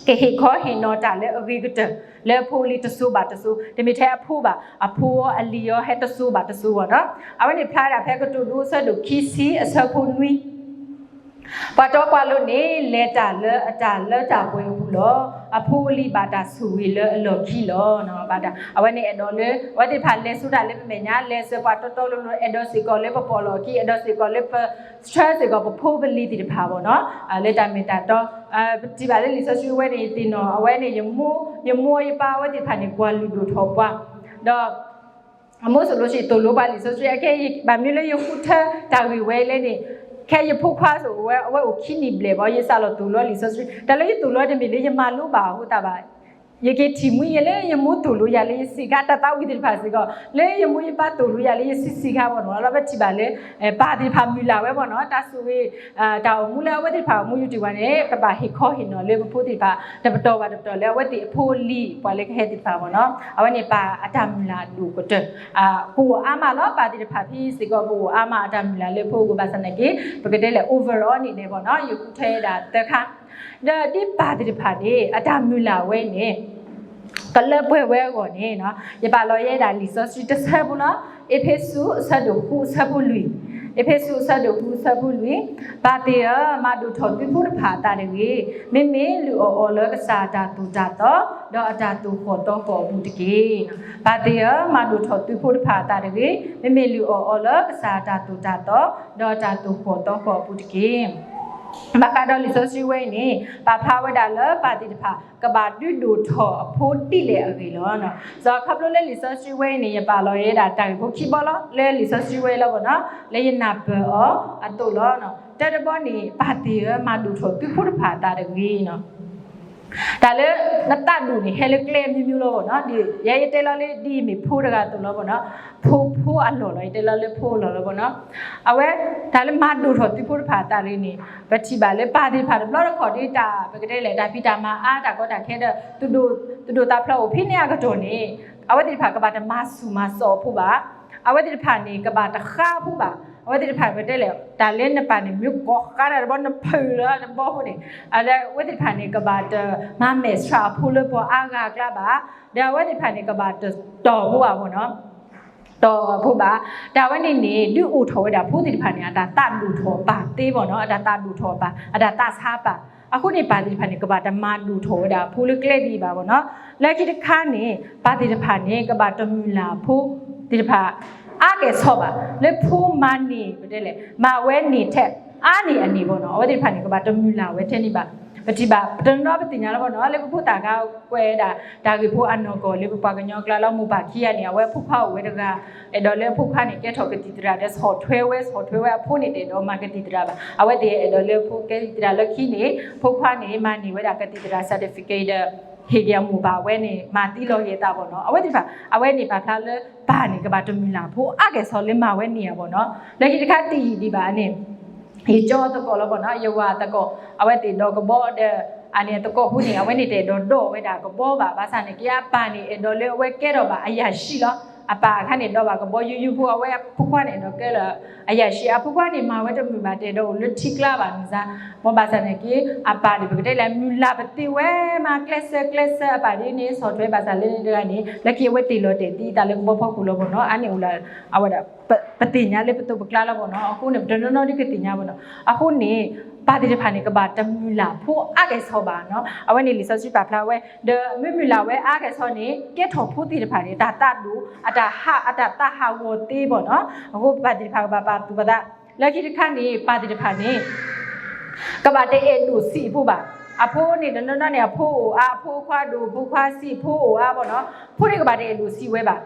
ကဟ့ၣ်ခီဟ့ၣ်နီၤတၢ်လၢအဂ့ၤကတၢၢ် လၢအဖိအလံၤတစိၤဘၣ်တစိၤ, တမ့ၢ်ထဲအဖိဘၣ်, အဖိအလံၤအီၤဟဲတစိၤဘၣ်တစိၤဘၣ်နီၤ. အဝဲန့ၣ်ဖျါဒၣ်ဖဲကတိၤဒိအဆၢဒိၣ်ခံဆံအဆၢဖိနွံ ပှၤတီပှၤလိၤန့ၣ် လဲၤတၢ်လၢအတၢ်လၢတၢ်ပှဲၤအပူၤလီၤ. အဖိအလံၤဘၣ်တၢ်ဆိၣ်ဂ့ၤလၢအလီၢ်ခံလီၤ. ဘၣ်တၢ် အဝဲန့ၣ်အဲၣ်ဒိးလၢ အဝဲသ့ၣ်တဖၣ်လဲၤစိတၢ်လၢပမဲာ်ညါ, လဲၤစၢၤပှၤတီတီလိၤလိၤ, အဲၣ်ဒိးစ့ၢ်ကီးလၢပပိာ်လီၢ်ခံ, အဲၣ်ဒိးစ့ၢ်ကီးလၢပဆှၢစ့ၢ်ကီးပဖိပလံၤသ့ၣ်တဖၣ်ဘၣ်နီၤ. လၢတၢ်မ့ၢ်တၢ်တီ, ပထံၣ်ဘၣ်လၢလံာ်စီဆှံဝဲန့ၣ် ယသ့ၣ်နီၣ် အဝဲန့ၣ် ယမိၢ်ယပၢ်အဝဲသ့ၣ်တဖၣ်န့ၣ် ကွၢ်လုၢ်ဒိၣ်ထီၣ်ပှၤ, ဒီး အမိၢ်စိၤလိၤဆံးသိၣ်လိပှၤလံာ်စီဆှံ, အခဲအံၤ ဘၣ်မနုၤလၢယဃုထၢတၢ်ဂ့ၢ်ဝဲလဲၣ်န့ၣ်, ခဲယဖိခွါစိၤဝဲ အဝဲအိၣ်ခံနံၣ်ဘျဲၣ်ဘၣ် ယစးလီၤသိၣ်လိလံာ်စီဆှံ, တၢ်လၢယသိၣ်လိတမ့ၢ်လၢယမၤလိဘၣ်အဃိသတးဘၣ်. ယက့ၤထံၣ်မှံယဲလၢယမိၢ်သိၣ်လိယၤလၢယစံးခါ, တၢ်သးဝံၣ်သ့ၣ်တဖၣ်စ့ၢ်ကီး လၢယမိၢ်ယပၢ်သိၣ်လိယၤလၢယစံးစံးခါဘၣ်နီၤ. လၢပထံၣ်ဘၣ်လၢ ပၢ်သ့ၣ်တဖၣ်မုၢ်လၢ်ဝဲဘၣ်နီၤ, တၢ်ဆိၣ်ဂ့ၤ တၢ်အိၣ်မူလၢအဝဲသ့ၣ်တဖၣ်အိၣ်မူယုၢ်တံၢ်ဝဲန့ၣ် ကဘၣ်ဟ့ၣ်ခီဟ့ၣ်နီၤလၢပဖိသ့ၣ်တဖၣ် တပတီၢ်ဘၣ်တပတီၢ်လၢအဝဲသ့ၣ်အဖိအလံၤ ပှၤလၢကဟဲသ့ၣ်တဖၣ်ဘၣ်နီၤ. အဝဲန့ၣ်ပၢ်အတၢ်မုၢ်လၢ်အဒိၣ်ကတၢၢ် ကအိၣ်အါမးလီၤ. ပၢ်သ့ၣ်တဖၣ်ဖဲစ့ၢ်ကီး ပအိၣ်အါမးအတၢ်မုၢ်လၢ်လၢဖိအဂီၢ်ဘၣ်ဆၣ်နာ်က့ ပကတဲလဲၣ် overall န့ၣ်န့ၣ်ဘၣ်နီၤ, ယဃုထၢဒၣ်သၢခါ ဒီးဒ်ပၢ်သ့ၣ်တဖၣ်န့ၣ် အတၢ်မုၢ်လၢ်ဝဲန့ၣ် ကလၢပှဲၤဝဲအဂီၢ်န့ၣ် ယပာ်လီၤယဲဒၣ်လံာ်စီဆှံတဆၢဖိလီၤ. အ့းဖ့းစူး အဆၢဒိၣ်ဃု အဆၢဖိလွံၢ်, အ့းဖ့းစူး အဆၢဒိၣ်ဃု အဆၢဖိလွံၢ်, ပၢ်သ့ၣ်ဧၢ, မၤဒိၣ်ထီၣ်သုဖိတဖၣ်အသးတဂ့ၤ, မ့မ့ၢ်လုၢ်အီၣ်အီၤလၢကစၢ်အတၢ်သိၣ်တၢ်သီ ဒီးအတၢ်သိၣ်ဃီၣ်သီဃီၣ်အပူၤတက့ၢ်. ပၢ်သ့ၣ်ဧၢ, မၤဒိၣ်ထီၣ်သုဖိတဖၣ်အသးတဂ့ၤ, မ့မ့ၢ်လုၢ်အီၣ်အီၤလၢကစၢ်အတၢ်သိၣ်တၢ်သီ ဒီးအတၢ်သိၣ်ဃီၣ်သီဃီၣ်အပူၤတက့ၢ်. ဘၣ်ဃးဒီးလံာ်စီဆှံဝဲအံၤန့ၣ် ပာ်ဖျါဝဲဒၣ်လၢပၢ်သ့ၣ်တဖၣ် ကဘၣ်ဒုးဒိၣ်ထီၣ်အဖိဒ်လဲၣ်အဂ့ၢ်လီၤ. ဒီးခီဖျိလၢလံာ်စီဆှံဝဲအံၤန့ၣ် ယပာ်လီၤယဲဒၣ်တၢ်ဂ့ၢ်ဖိခံဘီလီၤ. လၢလံာ်စီဆှံဝဲအံၤလီၤဘၣ်နီၤ, လၢယနၢ်ပၢၢ်အီၤအသိးလီၤ. တၢတဘီန့ၣ် ပၢ်သ့ၣ်ဧၢ, မၤဒိၣ်ထီၣ်သုဖိတဖၣ်အသးတဂ့ၤနီၤ. တၢ်လၢနသးဒိၣ်န့ၣ် ဟဲလၢကျဲအမျိုးမျိုးလီၤဘၣ်နီၤ. ဒ်ယဲယတဲလီၤလၢဒ်အမ့ၢ်ဖိတဂၤအသိးလီၤဘၣ်နီၤ. ဖိ ဖိအလီၢ်လီၤ, ယတဲလီၤလၢဖိအလီၢ်လီၤဘၣ်နီၤ. အဝဲ တၢ်လၢမၤဒိၣ်ထီၣ်သုဖိတဖၣ်အသးတဂ့ၤန့ၣ် ပထံၣ်ဘၣ်လၢပၢ်သ့ၣ်တဖၣ်တဘျီတခီၣ်ဒ်တၢ် ပကတဲလဲၣ် တၢ်ဖံးတၢ်မၤအါ တၢ်ကီတၢ်ခဲဒီး သူၣ်ဒိၣ်သးဖျၢၣ်အိၣ်ဖဲန့ၣ်အကတီၢ်န့ၣ် အဝဲသ့ၣ်တဖၣ်ကဘၣ်တမၤဆူၣ်မၤစိးအဖိဘၣ်. အဝဲသ့ၣ်တဖၣ်န့ၣ် ကဘၣ်တဃါအဖိဘၣ်. အဝဲသ့ၣ်တဖၣ်ပတဲလဲၣ် တၢ်လၢနပၢ်န့ၣ် မ့ၢ်ကိးဃါတၢ်တဘီ နဖုးလၢတဘီဖိန့ၣ် အဝဲသ့ၣ်တဖၣ်န့ၣ် ကဘၣ်တမၤမဲာ်ဆှးအဖိလၢပှၤအါဂၤအကျါဘၣ်. ဒီးအဝဲသ့ၣ်တဖၣ်န့ၣ် ကဘၣ်တတီၢ်ဖိဘၣ်ဘၣ်နီၤ. တီၢ်အဖိဘၣ်. တၢ်ဝဲန့ၣ်န့ၣ် ဒုးအိၣ်ထီၣ်ဝဲဒၣ်ဖိသ့ၣ်တဖၣ်န့ၣ် အတၢ်သးဒိၣ်ထီၣ်ပာ်သ့ဘၣ်နီၤ, အတၢ်သးဒိၣ်ထီၣ်ပာ်, အတၢ်သးဆါပာ်. အဃိန့ၣ် ပၢ်သ့ၣ်တဖၣ်န့ၣ် ကဘၣ်တမၤဒိၣ်ထီၣ်ဝဲဒၣ်အဖိလၢကျဲဒ်အံၤဘၣ်ဘၣ်နီၤ. လၢခံတခါန့ၣ် ပၢ်သ့ၣ်တဖၣ်န့ၣ် ကဘၣ်တမုၢ်လၢ်အဖိသ့ၣ်တဖၣ် အါကဲၣ်ဆိးဘၣ်. လၢဖိမၤန့ၢ် ပတဲလဲၣ် မၤဝဲန့ၢ်ထဲ အါန့ၢ်အန့ၣ်ဘၣ်နီၤ. အဝဲသ့ၣ်တဖၣ်န့ၣ် ကဘၣ်တမုၢ်လၢ်ဝဲထဲန့ၣ်ဘၣ်. ပထံၣ်ဘၣ် ပတနီၤပသ့ၣ်ညါလီၤဘၣ်နီၤ, လၢပဖိသၣ်ခါကွဲးဒၣ် တၢ်ဂ့ၢ်ဖိအနီၢ်ကီၢ်လၢပပှၤကညီအကျါလၢ မိၢ်ပၢ်ခံဂၤန့ၣ် အဝဲအဖိခွါအိၣ်ဝဲတဂၤ, အဲၣ်ဒိးလၢအဖိခွါန့ၣ် ကဲထီၣ်ကသံၣ်သရၣ်ဒီးဆီၣ်ထွဲဝဲ ဆီၣ်ထွဲဝဲအဖိန့ၣ် တအဲၣ်ဒိးမၤကသံၣ်သရၣ်ဘၣ်. အဝဲသ့ၣ်အဲၣ်ဒိးလၢအဖိကဲသံၣ်သရၣ်လၢခံန့ၣ် ဖိခွါန့ၣ် မၤန့ၢ်ဝဲဒၣ်ကသံၣ်သရၣ် certificate ဒီး ဟ့ၣ်က့ၤအမိၢ်ပၢ်ဝဲန့ၣ် မၤသံလီၤက့ၤအသးဘၣ်နီၤ. အဝဲသ့ၣ်တဖၣ် အဝဲန့ၣ်ပာ်ဖျါလၢပၢ်န့ၣ် ကဘၣ်တမုၢ်လၢ်ဖိအါကဲၣ်ဆိးလၢမၤဝဲန့ၢ်ဧါဘၣ်နီၤ. လၢခံတခါတယံာ်ဒံးဘၣ်န့ၣ် ယကၠီသကိးလီၤဘၣ်နီၤ, ယဝၤသကိး, အဝဲသ့ၣ်ဒိးကဘီဒီး အန့ၣ်သကိးဖိန့ၣ် အဝဲန့ၣ်တအဲၣ်ဒိးဒိးဝဲဒၣ်ကဘီဘၣ်, ဘၣ်ဆၣ်န့ၣ်က့ အပၢ်န့ၣ် အဲၣ်ဒိးလၢအဝဲကဲထီၣ်ဘၣ်အရာရှိလီၤ. အပၢ်အခါန့ၣ်ဒိးဘၣ်ကဘီယူယူဖိ, အဝဲအဖိခွါန့ၣ် အဲၣ်ဒိးကဲလၢအရာရှိ, အဖိခွါန့ၣ် မၤဝဲတမုာ်ဘၣ်, တအဲၣ်ဒိးအိၣ်လၢထံကျါဘၣ်န့ၣ်စ့ၢ်, မ်ဘၣ်ဆၣ်န့ၣ်က့ အပၢ်န့ၣ် ပကတဲလဲၣ် မုၢ်လၢ်ပသ့ၣ်ဝဲမး ကျဲးစၢးကျဲးစၢး, အပၢ်ဒ်န့ၣ် ဆီၣ်ထွဲဘၣ်ဆၣ်လၢန့ၣ်တဂၤန့ၣ် လၢခံအဝဲတ့ၢ်လီၤတဲာ်သံအသးလၢကဘီဖီခိၣ်လီၤဘၣ်နီၤ, အါန့ၣ်အိၣ်လၢ အဝဲဒၣ် ပသ့ၣ်ညါလၢပသိးပကျါလီၤဘၣ်နီၤ, အဃိန့ၣ် ပတနီၤနီၤဒ်ကသ့ၣ်ညါဘၣ်နီၤ, အဃိန့ၣ် ပၢ်သ့ၣ်တဖၣ်န့ၣ် ကဘၣ်တမုၢ်လၢ်ဖိအါကဲၣ်ဆိးဘၣ်နီၤ, အဝဲန့ၣ်လံာ်စီဆှံပာ်ဖျါဝဲ, ဒီးမ့ၢ်မုၢ်လၢ်ဝဲအါကဲၣ်ဆိးန့ၣ် ကဲထီၣ်ဖိသ့ၣ်တဖၣ်န့ၣ် တၢ်သးဒိၣ်, အတၢ်ဟး, အတၢ်သးဟးဂီၤသ့ဘၣ်နီၤ, အဃိပၢ်သ့ၣ်တဖၣ်ကဘၣ်ပာ်သူၣ်ပာ်သး, လၢခံတခါန့ၣ် ပၢ်သ့ၣ်တဖၣ်န့ၣ် ကဘၣ်တအဲၣ်ဒိးဆံးဖိဘၣ်, အဖိန့ၣ် တနီၤနီၤန့ၣ် အဖိအိၣ်အါ, အဖိခွါဒိၣ်, အဖိခွါဆံး, အဖိအိၣ်အါဘၣ်နီၤ, ဖိန့ၣ်ကဘၣ်တအဲၣ်ဒိးဆံးဝဲဘၣ်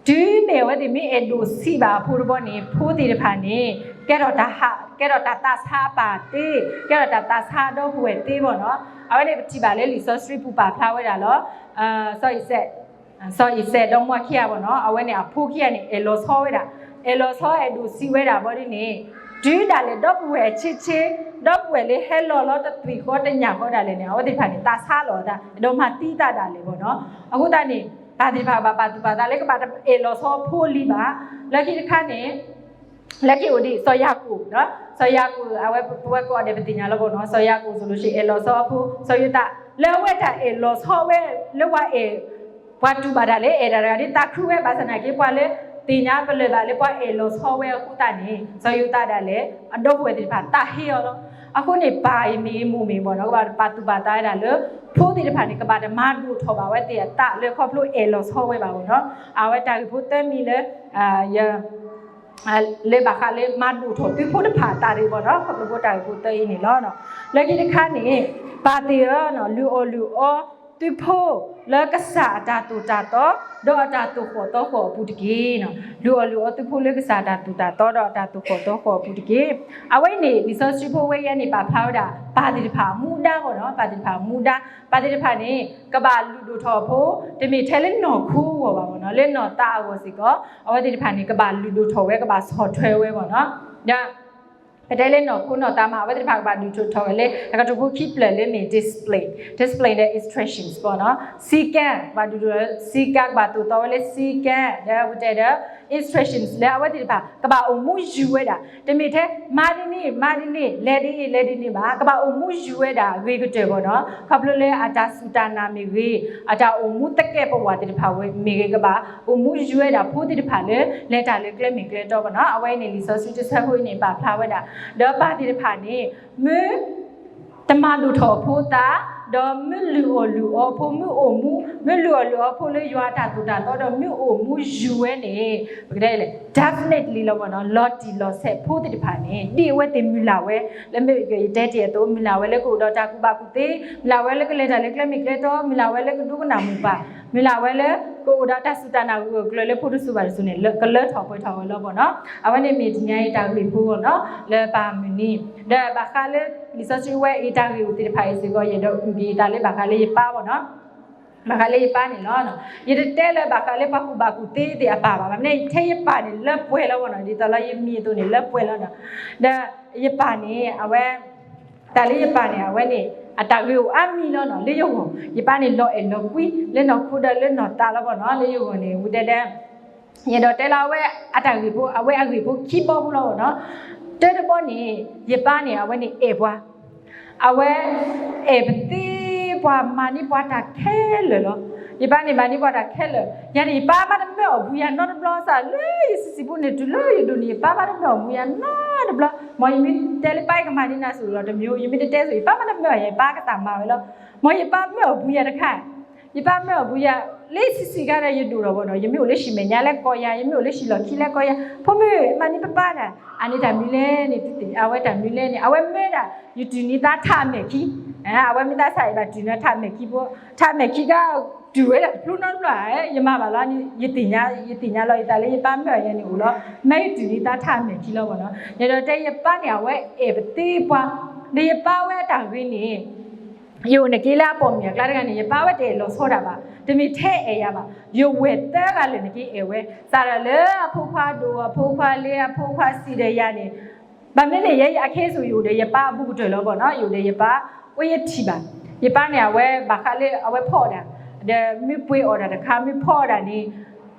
တုၤမ့ၢ်အဝဲသ့ၣ်မ့ၢ်အဲၣ်ဒိးဆံးဘၣ်အဖိတဘျီန့ၣ် ဖိသ့ၣ်တဖၣ်န့ၣ် ကဲထီၣ်တၢ်ဟး, ကဲထီၣ်တၢ်သးဆါအပၢ်သ့, ကဲထီၣ်တၢ်သးဆါဒီပုၢ်ဝဲၢ်သ့ဘၣ်နီၤ, အဝဲန့ၣ်ပထံၣ်ဘၣ်လၢလံာ်စီဆှံပူၤပာ်ဖျါဝဲဒၣ်လီၤ, စီၤအံၤစဲး, စီၤအံၤစဲးဒီးမိၤခံဂၤဘၣ်နီၤ, အဝဲန့ၣ်အဖိခံဂၤန့ၣ် အဲၣ်လီၤဆီဝဲဒၣ်, အဲၣ်လီၤဆီအဲၣ်ဒိးဆံးဝဲဒၣ်ဘၣ်ဒ်န့ၣ်, တုၤဒၣ်လဲာ်ဒီပုၢ်ဝဲၢ်ဆ့ဆ့, ဒီပုၢ်ဝဲၢ်လၢဟဲလီၤလီၤတသွံၣ်ဃီတညၣ်ဃီဒၣ်လဲာ်န့ၣ် အဝဲသ့ၣ်တဖၣ်န့ၣ် သးဆါလီၤအသး, အဲၣ်ဒိးမၤသံသးဒၣ်လဲာ်ဘၣ်နီၤ, အဃိသတးန့ၣ် ပၢ်သ့ၣ်တဖၣ်ဘၣ်ပာ်သူၣ်ပာ်သးလၢကဘၣ်တအဲၣ်လီၤဆီဖိလံဘၣ်, လၢခံတခါန့ၣ် လၢခံအိၣ်ဒံး စီၤယၤကိာ်, စီၤယၤကိာ် အဝဲပဝဲကိးဂၤဒဲးပသ့ၣ်ညါလီၤဘၣ်နီၤ, စီၤယၤကိာ် စီၤလိၤၡ့ အဲၣ်လီၤဆီအဖိ စီၤယိၤသး, လၢအဝဲတၢ်အဲၣ်လီၤဆီဝဲလၢပှၤအဲၣ်, ပှၤတူၢ်ဘၣ်တၢ်လၢအဲၣ်တၢ်တဂၤဒ်သးခုဝဲ ဘၣ်ဆၣ်သနာ်က့ ပှၤလၢသ့ၣ်ညါပလၢၢ်ဘၣ်လၢပှၤအဲၣ်လီၤဆီဝဲအဃိသတးန့ၣ် စီၤယိၤသးဒၣ်လဲာ် အဒီပုၢ်ဝဲၢ်သ့ၣ်တဖၣ်သးဟ့အီၤလီၤ. အဃိန့ၣ် ပၢ်အံၤမ့ၢ်ဂ့ၤမိၢ်မ့ၢ်ဂ့ၤဘၣ်နီၤ ကဘၣ်ပာ်သူၣ်ပာ်သးဝဲဒၣ်လၢ ဖိသ့ၣ်တဖၣ်န့ၣ် ကဘၣ်တမၤဒိၣ်ထီၣ်ဘၣ်ဝဲသ့ၣ်အသးလၢခီဖျိအဲၣ်လီၤဆီဝဲဘၣ်ဘၣ်နီၤ. အဝဲတၢ်ဂ့ၢ်ဖိသၢမံၤလၢ ယ လၢဘၣ်ဃးလၢမၤဒိၣ်ထီၣ်သုဖိတဖၣ်အသးတဂ့ၤဘၣ်နီၤ ခီဖျိဖိတၢ်ဂ့ၢ်ဖိသၢအံၤန့ၣ်လီၤ. လၢခံတခါန့ၣ် ပၢ်သ့ၣ်ဧၢ, လုၢ်အီၣ်လုၢ်အီသုဖိ လၢကစၢ်အတၢ်သိၣ်တၢ်သီ ဒီးအတၢ်သိၣ်ဃီၣ်သီဃီၣ်အပူၤတက့ၢ်. လုၢ်အီၣ်လုၢ်အီသုဖိလၢကစၢ်အတၢ်သိၣ်တၢ်သီ ဒီးအတၢ်သိၣ်ဃီၣ်သီဃီၣ်အပူၤတက့ၢ်. အဝဲအံၤန့ၣ် လံာ်စီဆှံဖိဝဲအံၤန့ၣ် ပာ်ဖျါဝဲဒၣ် ပၢ်သ့ၣ်တဖၣ်အမူဒါဘၣ်နီၤ, ပၢ်သ့ၣ်တဖၣ်အမူဒါ, ပၢ်သ့ၣ်တဖၣ်န့ၣ် ကဘၣ်လုၢ်ဒိၣ်ထီၣ်အဖိ တမ့ၢ်ထဲလၢနီၢ်ခိအဂီၢ်ဘၣ်နီၤ, လၢနီၢ်သးအဂီၢ်စ့ၢ်ကီး အဝဲသ့ၣ်တဖၣ်န့ၣ် ကဘၣ်လုၢ်ဒိၣ်ထီၣ်ဝဲ ကဘၣ်ဆီၣ်ထွဲဝဲဘၣ်နီၤ. ဒီး ပတဲလၢနီၢ်ခိနီၢ်သးမး အဝဲသ့ၣ်တဖၣ်ကဘၣ်လုၢ်ဒိၣ်ထီၣ်ဝဲလၢ တၢ်ကတိၤဖိခံဖျၢၣ်လၢမ့ၢ် discipline, discipline ဒီး instructions ဘၣ်နီၤ, စည်းကမ်း, ကဘၣ်ဒုးဒိၣ် စည်းကမ်း, ကဘၣ်သိၣ်သီဝဲလၢစည်းကမ်း, ဒီးပတဲဒီး instructions လၢအဝဲသ့ၣ်တဖၣ် ကဘၣ်အိၣ်မူယူၤဝဲဒၣ်, တမ့ၢ်ထဲ မၤဒ်န့ၣ် မၤဒ်န့ၣ် လဲၤဒ်အံၤ လဲၤဒ်န့ၣ်ဘၣ်, ကဘၣ်အိၣ်မူယူၤဝဲဒၣ်အဂ့ၤကတၢၢ်ဘၣ်နီၤ, ခီဖျိလၢအတၢ်စူၢ်တၢ်နာ်မ့ၢ်ဂ့ၤ, အတၢ်အိၣ်မူသကဲးပဝးသ့ၣ်တဖၣ်မ့ၢ်ဂ့ၤ ကဘၣ်အိၣ်မူယူၤဝဲဒၣ်ဖိသ့ၣ်တဖၣ်လၢ လဲၤတၢ်လၢကျဲမ့ၢ်ကျဲတီဘၣ်နီၤ. အဝဲအံၤန့ၣ် လံာ်စီဆှံတဆၢဖိအံၤန့ၣ် ပာ်ဖျါဝဲဒၣ်, ဒီးပၢ်သ့ၣ်တဖၣ်န့ၣ် မ့ၢ် တမၤဒိၣ်ထီၣ်အဖိသး, ဒီးမ့ၢ်လုၢ်အီၣ်လုၢ်အီအဖိ မ့ၢ်အိၣ်မူ, မ့ၢ်လုၢ်အီၣ်လုၢ်အီအဖိလၢယွၤအတၢ်သိၣ်တၢ်သီ ဒီးမ့ၢ်အိၣ်မူယူၤဝဲန့ၣ် ပကတဲလဲၣ် definitely လီၤဘၣ်နီၤ, လီၤတံၢ်လီၤဆဲးဖိသ့ၣ်တဖၣ်န့ၣ် ဒ်အဝဲသ့ၣ်မုၢ်လၢ်ဝဲ, လၢမ့ၢ်ယတဲတ့ၢ်အသိး မုၢ်လၢ်ဝဲလၢကအိၣ်ဒီးတၢ်ကူၣ်ဘၣ်ကူၣ်သ့, မုၢ်လၢ်ဝဲလၢကလဲၤတၢ်လၢကျဲမ့ၢ်ကျဲတီ, မုၢ်လၢ်ဝဲလၢကဒိကနၣ်မိၢ်ပၢ်, မုၢ်လၢ်ဝဲလၢ ကအိၣ်ဒီးတၢ်စူၢ်တၢ်နာ်ဂၢၢ်ကျၢၤလၢဖိတစိၤဘၣ်တစိၤန့ၣ် ကလၢထီၣ်ပှဲၤထီၣ်ဝဲလီၤဘၣ်နီၤ. အဝဲန့ၣ်မ့ၢ်တနံၤအံၤတၢ်ဂ့ၢ်ဖိလီၤနီၤ, လၢပၢ်မုၢ်နံၤ, ဒီးဘၣ်ဃးလၢ လံာ်စီဆှံဝဲအံၤတၢ်ဂ့ၢ်အိၣ်သ့ၣ်တဖၣ်အံၤစ့ၢ်ကီး ယအဲၣ်ဒိးအုၣ်က့ၤယသးလၢဘၣ်ဃးလၢယပၢ်ဘၣ်နီၤ. ဘၣ်ဃးလၢယပၢ်န့ၣ်လီၤ. ယတတဲလၢဘၣ်ဃးလၢပှၤကူၣ်ဘၣ်ကူၣ်သ့သ့ၣ်အပၢ်ဘၣ်, ဘၣ်မနုၤထဲယပၢ်န့ၣ်လၢပှဲၤလီၤဘၣ်နီၤ, ဒ်သိးလၢယမံၤအသိးန့ၣ်လၢပှဲၤလီၤနီၤ. ဒီးယပၢ်န့ၣ် အဝဲ တၢ်လၢယပၢ်န့ၣ် အဝဲန့ၣ် အတၢ်ဂ့ၢ်အိၣ်အါမံၤလီၤနီၤ, လၢယဂီၢ် ယပၢ်န့ၣ်လီၤအဲၣ်လီၤကွံ လၢနီၢ်ခိဒီးလၢနီၢ်သးလီၤဘၣ်နီၤ, လၢယဂီၢ်န့ၣ် ဝံၤတဲဒဲ ယအဲၣ်ဒိးတဲလၢအဝဲအတၢ်ဂ့ၢ်ဖိ အဝဲအဂ့ၢ်ဖိခံဘီဖိလီၤဘၣ်နီၤ. တၢတဘီန့ၣ် ယပၢ်န့ၣ် အဝဲန့ၣ်အဲၣ်ပှၤ အဝဲ အဲၣ်ပသ့ပှၤ မၤန့ၢ်ပှၤတၢ်ခဲလၢာ်လီၤ. ယပၢ်န့ၣ်မၤန့ၢ်ပှၤတၢ်ခဲလၢာ်, ယၤန့ၣ် ယပၢ်မ့တမၢအီၣ်ဘူးယၤနီတဘျီစ့ၢ်, လၢယဆံးဆံးဖိန့ၣ် တုၤလၢယဒိၣ်န့ၣ် ယပၢ်မ့တမၢအီၣ်ဘူးယၤနီတဘျီ. မ်ယမ့ၢ်တဲလၢပၢ်အံၤကမၤဒ်န့ၣ်ဆိၣ်လီၤတမံၤ, ယမ့ၢ်တတဲဆိၣ် ယပၢ်မ့တမၢအီၣ်ယၤ ယပၢ်ကသးမၤဝဲလီၤ. မ်ယပၢ်မ့အီၣ်ဘူးယၤတခါ ယပၢ်မ့အီၣ်ဘူးယၤ လၢဆံးဆံးခါဒီးယဒိၣ်ထီၣ်ဘၣ်နီၤ, ယမ့ၢ်အိၣ်လၢဟံၣ်မဲာ်ညါလၢကိးယၤ, ယမ့ၢ်အိၣ်လၢဟံၣ်လီၢ်ခံလၢကိးယၤ, ဖိမုၣ် မၤန့ၢ်ပၢ်ပၢ်တၢ်, အန့ၣ်တၢ်မနုၤလဲၣ်န့ၣ် အဝဲတၢ်မနုၤလဲၣ်န့ၣ် အဝဲမၢဒၣ် ယတုၤန့ၢ်သးထးအမဲာ်ခံ, အဝဲမ့ၢ်သးဆါအံၤဘၣ်တုၤန့ၢ်ထးအမဲာ်ခံဖိ, ထးအမဲာ်ခံက တုၤဝဲဒၣ်တဖျိနီတဖျိဧါ, ယမၤဘၣ်လီၤန့ၣ် ယသ့ၣ်ညါ ယသ့ၣ်ညါလီၤယသးလၢယပၢ်မ့အီၣ်ယၤန့ၣ်အိၣ်လီၤ, မ့ၢ်ယတုၤန့ၢ်သးထးအမဲာ်ခံလီၤဘၣ်နီၤ. ယအဲၣ်ဒိးတဲယပၢ်န့ၣ် အဝဲအဲၣ်ပသ့ပှၤ, ဒီးယပၢ်ဝဲအတၢ်ဂ့ၢ်န့ၣ် ယအိၣ်နက့လၢအပိာ်မုၣ်အကျါတဂၤန့ၣ် ယပၢ်ဝဲတအဲၣ်လီၤဆီဒၣ်ဘၣ်, တမ့ၢ်ထဲအဲၣ်ယၤဘၣ်, ယဝဲၢ်သၢဂၤလၢာ်နက့အဲၣ်ဝဲ, စးထီၣ်လၢအဖိခွါဒိၣ် အဖိခွါလ့ အဖိခွါဆံးဒီးယၤန့ၣ် ဘၣ်မနုၤန့ၣ် ယဲယအခဲအံၤ ယအိၣ်ဒီးယပၢ်အဘူးကတၢၢ်လီၤဘၣ်နီၤ, ယအိၣ်ဒီးယပၢ် အိၣ်ယထံၣ်ဘၣ်, ယပၢ်န့ၣ် အဝဲဘၣ်ဃးလၢအဝဲဖီအီၣ်တၢ်, ဒီးမ့ၢ်ပှ့ၤအီၣ်တၢ်တခါ မ့ၢ်ဖီအီၣ်တၢ်န့ၣ်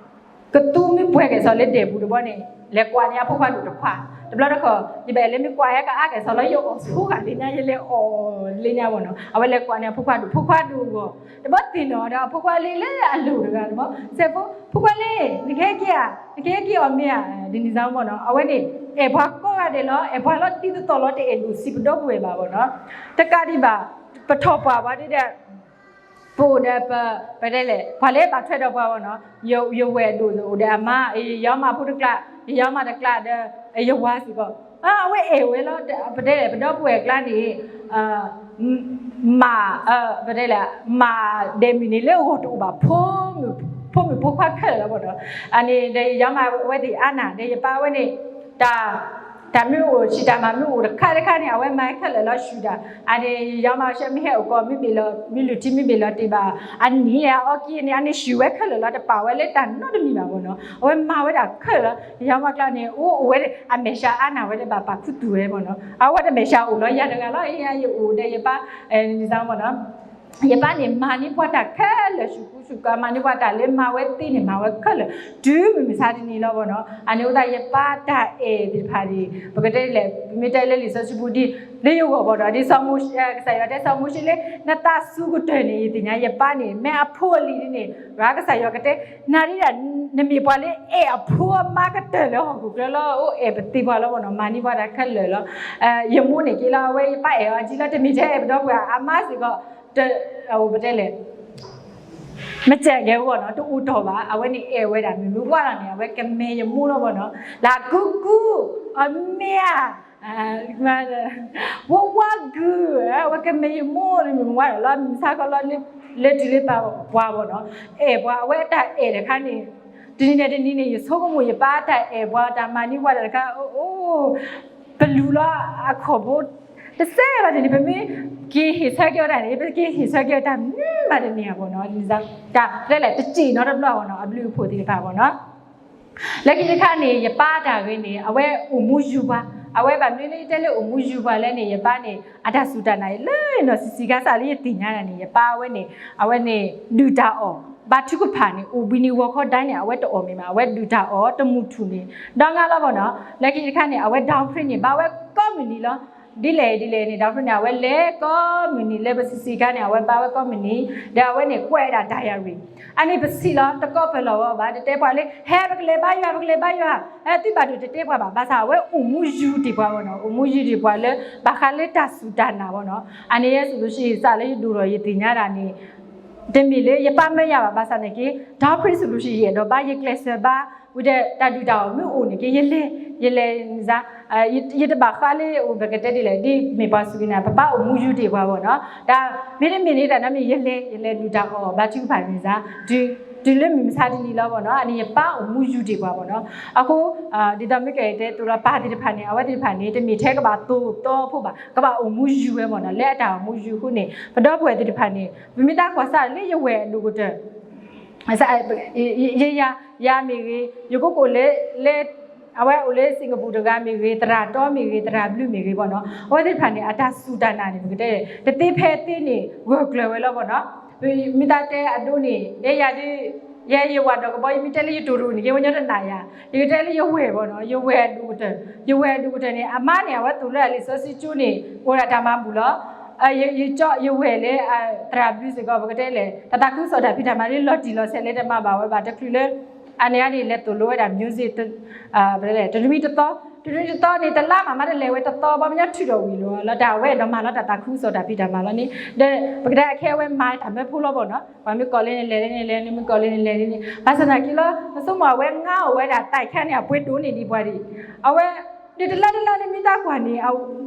ကသူမ့ၢ်ပှဲၤကဲၣ်ဆိးလၢဒဲးပူၤတဘျီန့ၣ် လဲၤကွၢ်န့ၢ်အဖိခွါဒိၣ်တခွါ, တဘျီတခီၣ် ယဘၣ်အဲၣ်လၢမ့ၢ်ကွၢ်ဟဲကအါကဲၣ်ဆိးလီၤ ယအီၣ်ဆိဂၤလၢညါ ယလဲၤအီၣ်လၢညါဘၣ်နီၤ, အဝဲလဲၤကွၢ်န့ၢ်အဖိခွါဒိၣ်, ဖိခွါဒိၣ်အဂီၢ် တဘျီသ့ၣ်နီၣ်ဒီးအဖိခွါလံလၢအလိၤတဂၤတဘျီ, စဲးဖိ ဖိခွါလံ နကဟဲက့ၤဧါ, နကဟဲက့ၤအီၣ်မ့ၤဧါ, ဒ်န့ၣ်စ့ၢ်မ့ၢ်နီၤ, အဝဲန့ၣ် အဲၣ်ပှၤကိးဂၤဒဲးလီၤ, အဲၣ်ပှၤလီၤတံၢ်တသီၣ်လီၤ တအဲၣ်ဒိၣ်စံးပဒီပုၢ်ဝဲၢ်ဘၣ်ဘၣ်နီၤ, တကးဒံးဘၣ် ပထီၣ်ပှၢ်ပှၤဒ်ဒီး ပအိၣ်ဒီးပ ပတဲလဲၣ် ပှၤလၢဘၣ်ထွဲဒီးပှၤဘၣ်နီၤ, ယဝဲၢ်ဒိၣ်အိၣ်ဒီးအမါ, ယယီမါဖိတကျါ, ယယီမါတကျါဒီး ယဝၤစ့ၢ်ကီး, အဝဲအဲၣ်ဝဲလီၤ, ပတဲလဲၣ် ပဒီပုၢ်ဝဲၢ်ကျါန့ၣ် မၤ ပတဲလဲၣ် မၤဒဲးမုၢ်န့ၣ်လၢအဂီၢ်တအိၣ်ဘၣ်, ဖိမုၣ်ဖိခွါခဲလၢာ်လီၤဘၣ်နီၤ, အန့ၣ်ဒီးယယီမါဝဲသ့ၣ်အါနၢ် ဒီးယပၢ်ဝဲန့ၣ် တၢ် တၢ်မ့ၢ်အိၣ်ဆံးတၢ်မၤမ့ၢ်အိၣ်တခါတခါန့ၣ် အဝဲမၤခဲလၢာ်လီၤ ဆူၣ်တၢ်, အန့ၣ် ယယီမါဆဲမ့ၢ်ဟဲအိၣ်ကီး မ့ၢ်ဘ့ၣ်လီၤ မ့ၢ်လုၢ်ထံမ့ၢ်ဘ့ၣ်လီၤတ့ၢ်ဘၣ် အနံၤအအီကံန့ၣ် အန့ၣ်ဆူၣ်ဝဲခဲလၢာ်လီၤ တပာ်ဝဲလၢတၢ်နီတမံၤဘၣ်ဘၣ်နီၤ, အဝဲမၤဝဲဒၣ်ခဲလၢာ်လီၤ, ယယီမါကျါန့ၣ် အိၣ်အိၣ်ဝဲ အမဲာ်ဆှးအါနၢ်ဝဲလၢဘၣ်ပာ်ခူသူၣ်ဝဲဘၣ်နီၤ, အဝဲတမဲာ်ဆှးအိၣ်လီၤယၤတဂၤလီၤ, ယအိၣ်ဒီးယပၢ် န့ၣ်စ့ၢ်မ့ၢ်နီၤ ယပၢ်န့ၣ် မၤန့ၢ်ပှၤတၢ်ခဲလၢာ် ဆူၣ်ကူဆူၣ်ကၤ မၤန့ၢ်ပှၤတၢ်လၢမၤဝဲသ့န့ၣ် မၤဝဲခဲလၢာ် တုၤမုၢ်မဆါတနံၤလီၤဘၣ်နီၤ, အန့ၣ်အိၣ်သးယပၢ်တၢ်အဲၣ်သ့ၣ်တဖၣ်န့ၣ် ပကတဲလဲၣ် ပမ့ၢ်တဲလၢလံာ်စီဆှံပူၤဒ် လၢယဂီၢ်ဘၣ်ဒီး ဒ်စီၤမိၤၡ့ ကစၢ်ယွၤတဲစီၤမိၤၡ့လၢ နသးစူၤကတၢၢ်န့ၣ် ယသ့ၣ်ညါယပၢ်န့ၣ် မ့ၢ်အဖိအလံၤဒ်န့ၣ် ရၤကစၢ်ယွၤကတဲ နၤဒ်ဒၣ် နမ့ၢ်ပှၤလၢအဲၣ်အဖိအမါကတၢၢ်လၢဟီၣ်ခိၣ်ချၢလီၤ, အိၣ်အဲၣ်ပသ့ပှၤလီၤဘၣ်နီၤ, မၤန့ၢ်ပှၤတၢ်ခဲလၢာ်လီၤ, ယမိၢ်န့ၣ်က့လီၤ အဝဲယပၢ်အဲၣ်အီၤကံလီၤ, တမ့ၢ်ထဲအဲၣ်ပဒီပုၢ်ဝဲၢ်အမါစ့ၢ်ကီး တ ပတဲလဲၣ် မ့ၢ်စဲးကဲအဂီၢ်နီၤ တအိၣ်တီၢ်ဘၣ်, အဝဲန့ၣ်အဲၣ်ဝဲဒၣ် မ့ၢ်မ့ၢ်ဝါလီၤန့ၣ် အဝဲကမဲာ်ယမိၢ်လီၤဘၣ်နီၤ, လၢကူကူ အမ့ၢ်ဧါ ဝါဝါဂုာ် အဝဲကမဲာ်ယမိၢ်န့ၣ် မ့ၢ်မ့ၢ်ဝါလီၤ မုၢ်မဆါခီလီၤ လၢတုၤလၢပှၤဘၣ်နီၤ, အဲၣ်ပှၤ အဝဲအတၢ်အဲၣ်တခါန့ၣ် တနံၤန့ၣ်တနံၤန့ၣ် ယဆိကမိၣ်ယပၢ်တၢ်အဲၣ်ပှၤ တၢ်မၤန့ၢ်ပှၤတၢ်တခါ အိၣ် ပလူၤလီၤအခီၣ်ဖိ တစဲးဘၣ်တနံၤ ပမ့ၢ်က့ၤဟ့ၣ်ဆၢက့ၤအီၤတၢ်န့ၣ် ပက့ၤဟ့ၣ်ဆၢက့ၤအီၤတၢ်မ့ၢ်ဘၣ်တနံၤဘၣ်နီၤ, တၢ်တဲလဲၣ် တစံၣ်နီတဘျီဘၣ်နီၤ အဘျုးအဖှိၣ်သ့ၣ်တဖၣ်ဘၣ်နီၤ လၢခံတခါန့ၣ် ယပၢ်တၢ်ဂ့ၤန့ၣ် အဝဲအိၣ်မူယူၤပှၤ, အဝဲဘၣ်မနုၤလၢယတဲလၢအိၣ်မူယူၤပှၤလဲၣ်န့ၣ် ယပၢ်န့ၣ် အတၢ်စူၢ်တၢ်နာ်အံၤလၢနီၢ်ဆံးဆံးခါစးလၢယသ့ၣ်ညါတၢ်န့ၣ် ယပၢ်ဝဲန့ၣ် အဝဲန့ၣ် ဒုၣ်တၢ်အီၣ် ဘါထုကဖၣ်န့ၣ် အိၣ်ဘှံးနံၤဂီၤခီဒၣ်န့ၣ် အဝဲတအီၣ်မ့ၢ်မး အဝဲဒုၣ်တၢ်အီၣ် တမုၢ်ထူၣ်န့ၣ် ဒီငါလီၤဘၣ်နီၤ, လၢခံတခါန့ၣ် အဝဲ downgrade န့ၣ် ဘၣ်ဝဲကိးမုၢ်နံၤလီၤ ဒ်လဲၣ်ဒ်လဲၣ်န့ၣ် downgrade န့ၣ် အဝဲလဲၤကိးမုၢ်နံၤလၢပဆံးဆံးခါန့ၣ် အဝဲဘါဝဲကိးမုၢ်နံၤ ဒီးအဝဲန့ၣ်ကွဲးဒၣ် diary အန့ၣ်ပစံးလီၤ တကိးပၢၢ်လီၤဝဲဘၣ် တတဲပှၤလၢ ဟဲပကလဲၤဘါယွၤ ပကလဲၤဘါယွၤ သုဘၣ်ဒိးတတဲပှၤဘၣ် ဘၣ်ဆၣ် အဝဲအိၣ်မူယူၤတ့ၢ်ပှၤဘၣ်နီၤ အိၣ်မူယူၤတ့ၢ်ပှၤလၢ ဘၣ်ဃးလၢတၢ်စူၢ်တၢ်နာ်ဘၣ်နီၤ အန့ၣ်ယဲစလူးရှံစးလၢယဒိၣ်ထီၣ်ယသ့ၣ်ညါဒၣ်န့ၣ် တမ့ၢ်လၢယပၢ်မၢယၤဘၣ် ဘၣ်ဆၣ်န့ၣ်က့ downgrade စလူးရှံ ယအဲၣ်ဒိးဘါ ယကျဲးစၢးဘါ ဝံၤဒီးတၢ်ဒုၣ်တၢ်အီၣ်မ့ၢ်အိၣ်န့ၣ်က့ ယလဲၤ ယလဲၤန့ၣ်စ့ၢ် ယတဘၣ်ဃးလၢအိၣ်ပကတဲဒ်လဲၣ် ဒ်မ့ၢ်ပှၤစူၢ်က့ၤနာ် ပပၢ်အိၣ်မူယူၤတ့ၢ်ပှၤဘၣ်နီၤ တၢ်မ့တမ့ၢ်န့ၣ်တၢ်နီတမံၤ ယလဲၤ ယလဲၤဒုၣ်တၢ်အီၣ်ဘါထုကဖၣ်န့ၣ်စ့ၢ် တုၤလၢမုၢ်မဆါတနံၤလီၤဘၣ်နီၤ အန့ၣ်ယပၢ်အိၣ်မူယူၤတ့ၢ်ပှၤဘၣ်နီၤ အဃိ ဒ်သိးမ့ၢ်ကတဲသိးလီၤ ပၢ်သ့ၣ်တဖၣ်န့ၣ် အဝဲသ့ၣ်တဖၣ်န့ၣ် တမ့ၢ်ထဲကဘၣ်သိၣ်သီဖိဘၣ် ကဘၣ်အိၣ်မူယူၤဝဲဘၣ်နီၤ လၢအတၢ်အိၣ်မူယူၤအဃိန့ၣ် ပဒီပုၢ်ဝဲၢ်သ့ၣ်တဖၣ်န့ၣ် ပမ့ၢ်သးကွၢ်စးလၢယဝဲၢ်အဒိၣ်ကတၢၢ် ယၤမ့ၢ်ဂ့ၤ ယကိးကိးလၢ လၢ အဝဲအိၣ်လၢ Singapore တဂၤမ့ၢ်ဂ့ၤ သရၣ်တီမ့ၢ်ဂ့ၤ သရၣ်ဘျုးမ့ၢ်ဂ့ၤဘၣ်နီၤ အဝဲသ့ၣ်တဖၣ်န့ၣ် အတၢ်စူၢ်တၢ်နာ်န့ၣ် ပကတဲ တသ့ဖဲသ့န့ၣ် ဂၢၢ်ကျၢၤဝဲလီၤဘၣ်နီၤ မ့ၢ်သးတဲအဒိန့ၣ် ယဲယၤဒ် ယဲယဝၤဒီးကဘီ ယမ့ၢ်တဲလၢယတိၢ်ရိၤန့ၣ် ယဝဲညီတနာ်ယၤ ယကတဲလၢယဝဲၢ်ဘၣ်နီၤ ယဝဲၢ်အဒိၣ်ကတၢၢ် ယဝဲၢ်အဒိၣ်ကတၢၢ်န့ၣ် အမါန့ၣ် အဝဲသိၣ်လၢအလံာ်စီဆှံကၠိန့ၣ် အိၣ်ဒၣ်တၢ်မၤဘူၣ်လီၤ ယကၠီယဝဲၢ်လၢ သရၣ်ဘျုးစ့ၢ်ကီး ပကတဲလဲၣ် တၢ်သးခုကစီၣ်တၢ်ဖံးတၢ်မၤလၢလီၤတံၢ်လီၤဆဲးလၢတမၤဘၣ်ဝဲဘၣ် တချုးလၢ အန့ၣ်အန့ၣ် လဲၤသိၣ်လိဝဲဒၣ် music တနွံတသီ တနွံတသီန့ၣ် တလါမးမးတလဲၤဝဲတသီ ဘၣ်မညီထုးထီၣ်ဝံၤလီၤ လီၤတၢ်အဝဲအဲၣ်ဒိးမၤလီၤတၢ်သးခုကစီၣ်တၢ်ဖံးတၢ်မၤလီၤန့ၣ် ဒီး ပကတဲအခဲအဝဲမၤတၢ်မၢဖိလီၤဘၣ်နီၤ ပှၤမ့ၢ်ကိးလၢန့ၣ်လဲၤလၢန့ၣ်လဲၤ မ့ၢ်ကိးလၢန့ၣ်လဲၤလၢန့ၣ် ဘၣ်ဆၣ်သနာ်က့လီၤ ပဆိကမိၣ်အဝဲငါအိၣ်ဝဲဒၣ်သးခဲန့ၣ် အပှ့ၤဒိၣ်န့ၢ်ဒံးပှၤဒံး အဝဲ ဒ်တလါတလါန့ၣ်မ့ၢ်သးကွၢ်န့ၣ်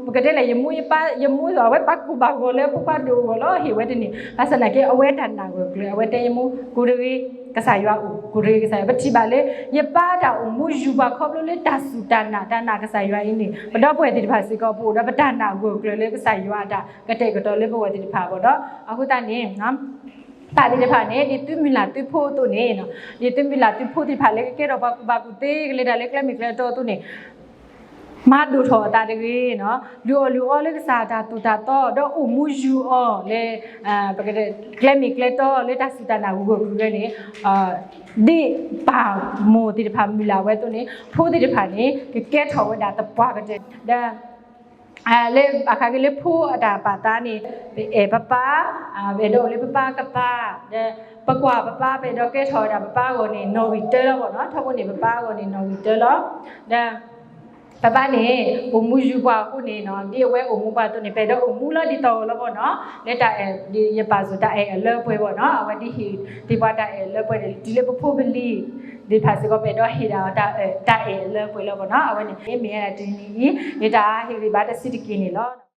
ပကတဲလဲၣ် ယမိၢ်ယပၢ် ယမိၢ်အဝဲပာ်ကူၣ်ဘၣ်ဂီၤလၢဖိခွါဒိၣ်အဂီၢ်လီၤ ဟ့ၣ်ဝဲတန့ၢ် ဘၣ်ဆၣ်သနာ်က့ အဝဲတၢ်နာ်ဂၢၢ်ကျၢၤ အဝဲတဲယမိၢ် ကိးတဂ့ၤ ကစၢ်ယွၤအိၣ် ကိးတဂ့ၤကစၢ်ယွၤ ပထံၣ်ဘၣ်လၢ ယပၢ်တၢ်အိၣ်မူယူၤပှၤခီဖျိလၢတၢ်စူၢ်တၢ်နာ် တၢ်နာ်ကစၢ်ယွၤအံၤန့ၣ် ပဒီပုၢ်ဝဲၢ်သ့ၣ်တဖၣ်စ့ၢ်ကီး ပအိၣ်ဒီးပတၢ်နာ်ဂၢၢ်ကျၢၤလၢကစၢ်ယွၤအတၢ်ကတဲာ်ကတီၤလၢပဝဲသ့ၣ်တဖၣ်ဘၣ်ဒီး အဃိသတးန့ၣ် ပၢ်သ့ၣ်တဖၣ်န့ၣ် ဒ်သုမုၢ်လၢ်သုဖိအသိးန့ၣ် ဒ်သုမုၢ်လၢ်သုဖိသ့ၣ်တဖၣ်လၢကကဲထီၣ်ပှၤကူၣ်ဘၣ်ကူၣ်သ့ ကလဲၤတၢ်လၢကျဲမုၢ်ကျဲတီအသိးန့ၣ် မၤဒိၣ်ထီၣ်အသးတဂ့ၤနီၤ, လုၢ်အီၣ်လုၢ်အီလၢကစၢ်တၢ်သိၣ်တၢ်သီ ဒီးအိၣ်မူယူၤအီၤလၢ ပကတဲ ကျဲမ့ၢ်ကျဲတီလၢတၢ်စူၢ်တၢ်နာ်ဂုၤဂီၢ်ကျၢၤန့ၣ် ဒ်ပၢ်မိၢ်သ့ၣ်တဖၣ်မုၢ်လၢ်ဝဲအသိးန့ၣ် ဖိသ့ၣ်တဖၣ်န့ၣ် ကကဲထီၣ်ဝဲဒၣ်သပှၢ်ကတၢၢ် ဒီး လၢအခါက့ၤလၢဖိအတၢ်ပာ်သးန့ၣ် ပအဲၣ်ပပၢ်, ပအဲၣ်ဒိးအိၣ်လၢပပၢ်ကပၤ, ဒီးပကွၢ်ပပၢ် ပအဲၣ်ဒိးကဲထီၣ်ဝဲဒၣ်ပပၢ်အဂီၢ်န့ၣ် နီၣ်ဂံၢ်တၢလီၤဘၣ်နီၤ, ထီဘိန့ၣ် ပပၢ်အဂီၢ်န့ၣ် နီၣ်ဂံၢ်တၢလီၤ, ဒီး ပပၢ်န့ၣ် အိၣ်မူယူၤပှၤအဃိန့ၣ်နီၤ, ဒ်အဝဲအိၣ်မူပှၤအသိးန့ၣ် ပအဲၣ်ဒိးအိၣ်မူလီၤဒ်သိးလီၤဘၣ်နီၤ, လၢတၢ်အဲၣ် ယပာ်စၢၤတၢ်အဲၣ်အလၢပှဲၤဘၣ်နီၤ, အဝဲဒ်ဟ့ၣ်သ့ၣ်ပှၤတၢ်အဲၣ်အလၢပှဲၤန့ၣ် တုၤလၢပဖိပလံၤသ့ၣ်တဖၣ်စ့ၢ်ကီး ပအဲၣ်ဒိးဟ့ၣ်ဒၣ်အီၤ တၢ်အဲၣ်အလၢပှဲၤလီၤဘၣ်နီၤ, အဝဲန့ၣ်မ့ၢ်ဝဲဒၣ်တနံၤအံၤ ယတၢ်ဟ့ၣ်ဂံၢ်ဘါတဆံးတက့ၢ်န့ၣ်လီၤ.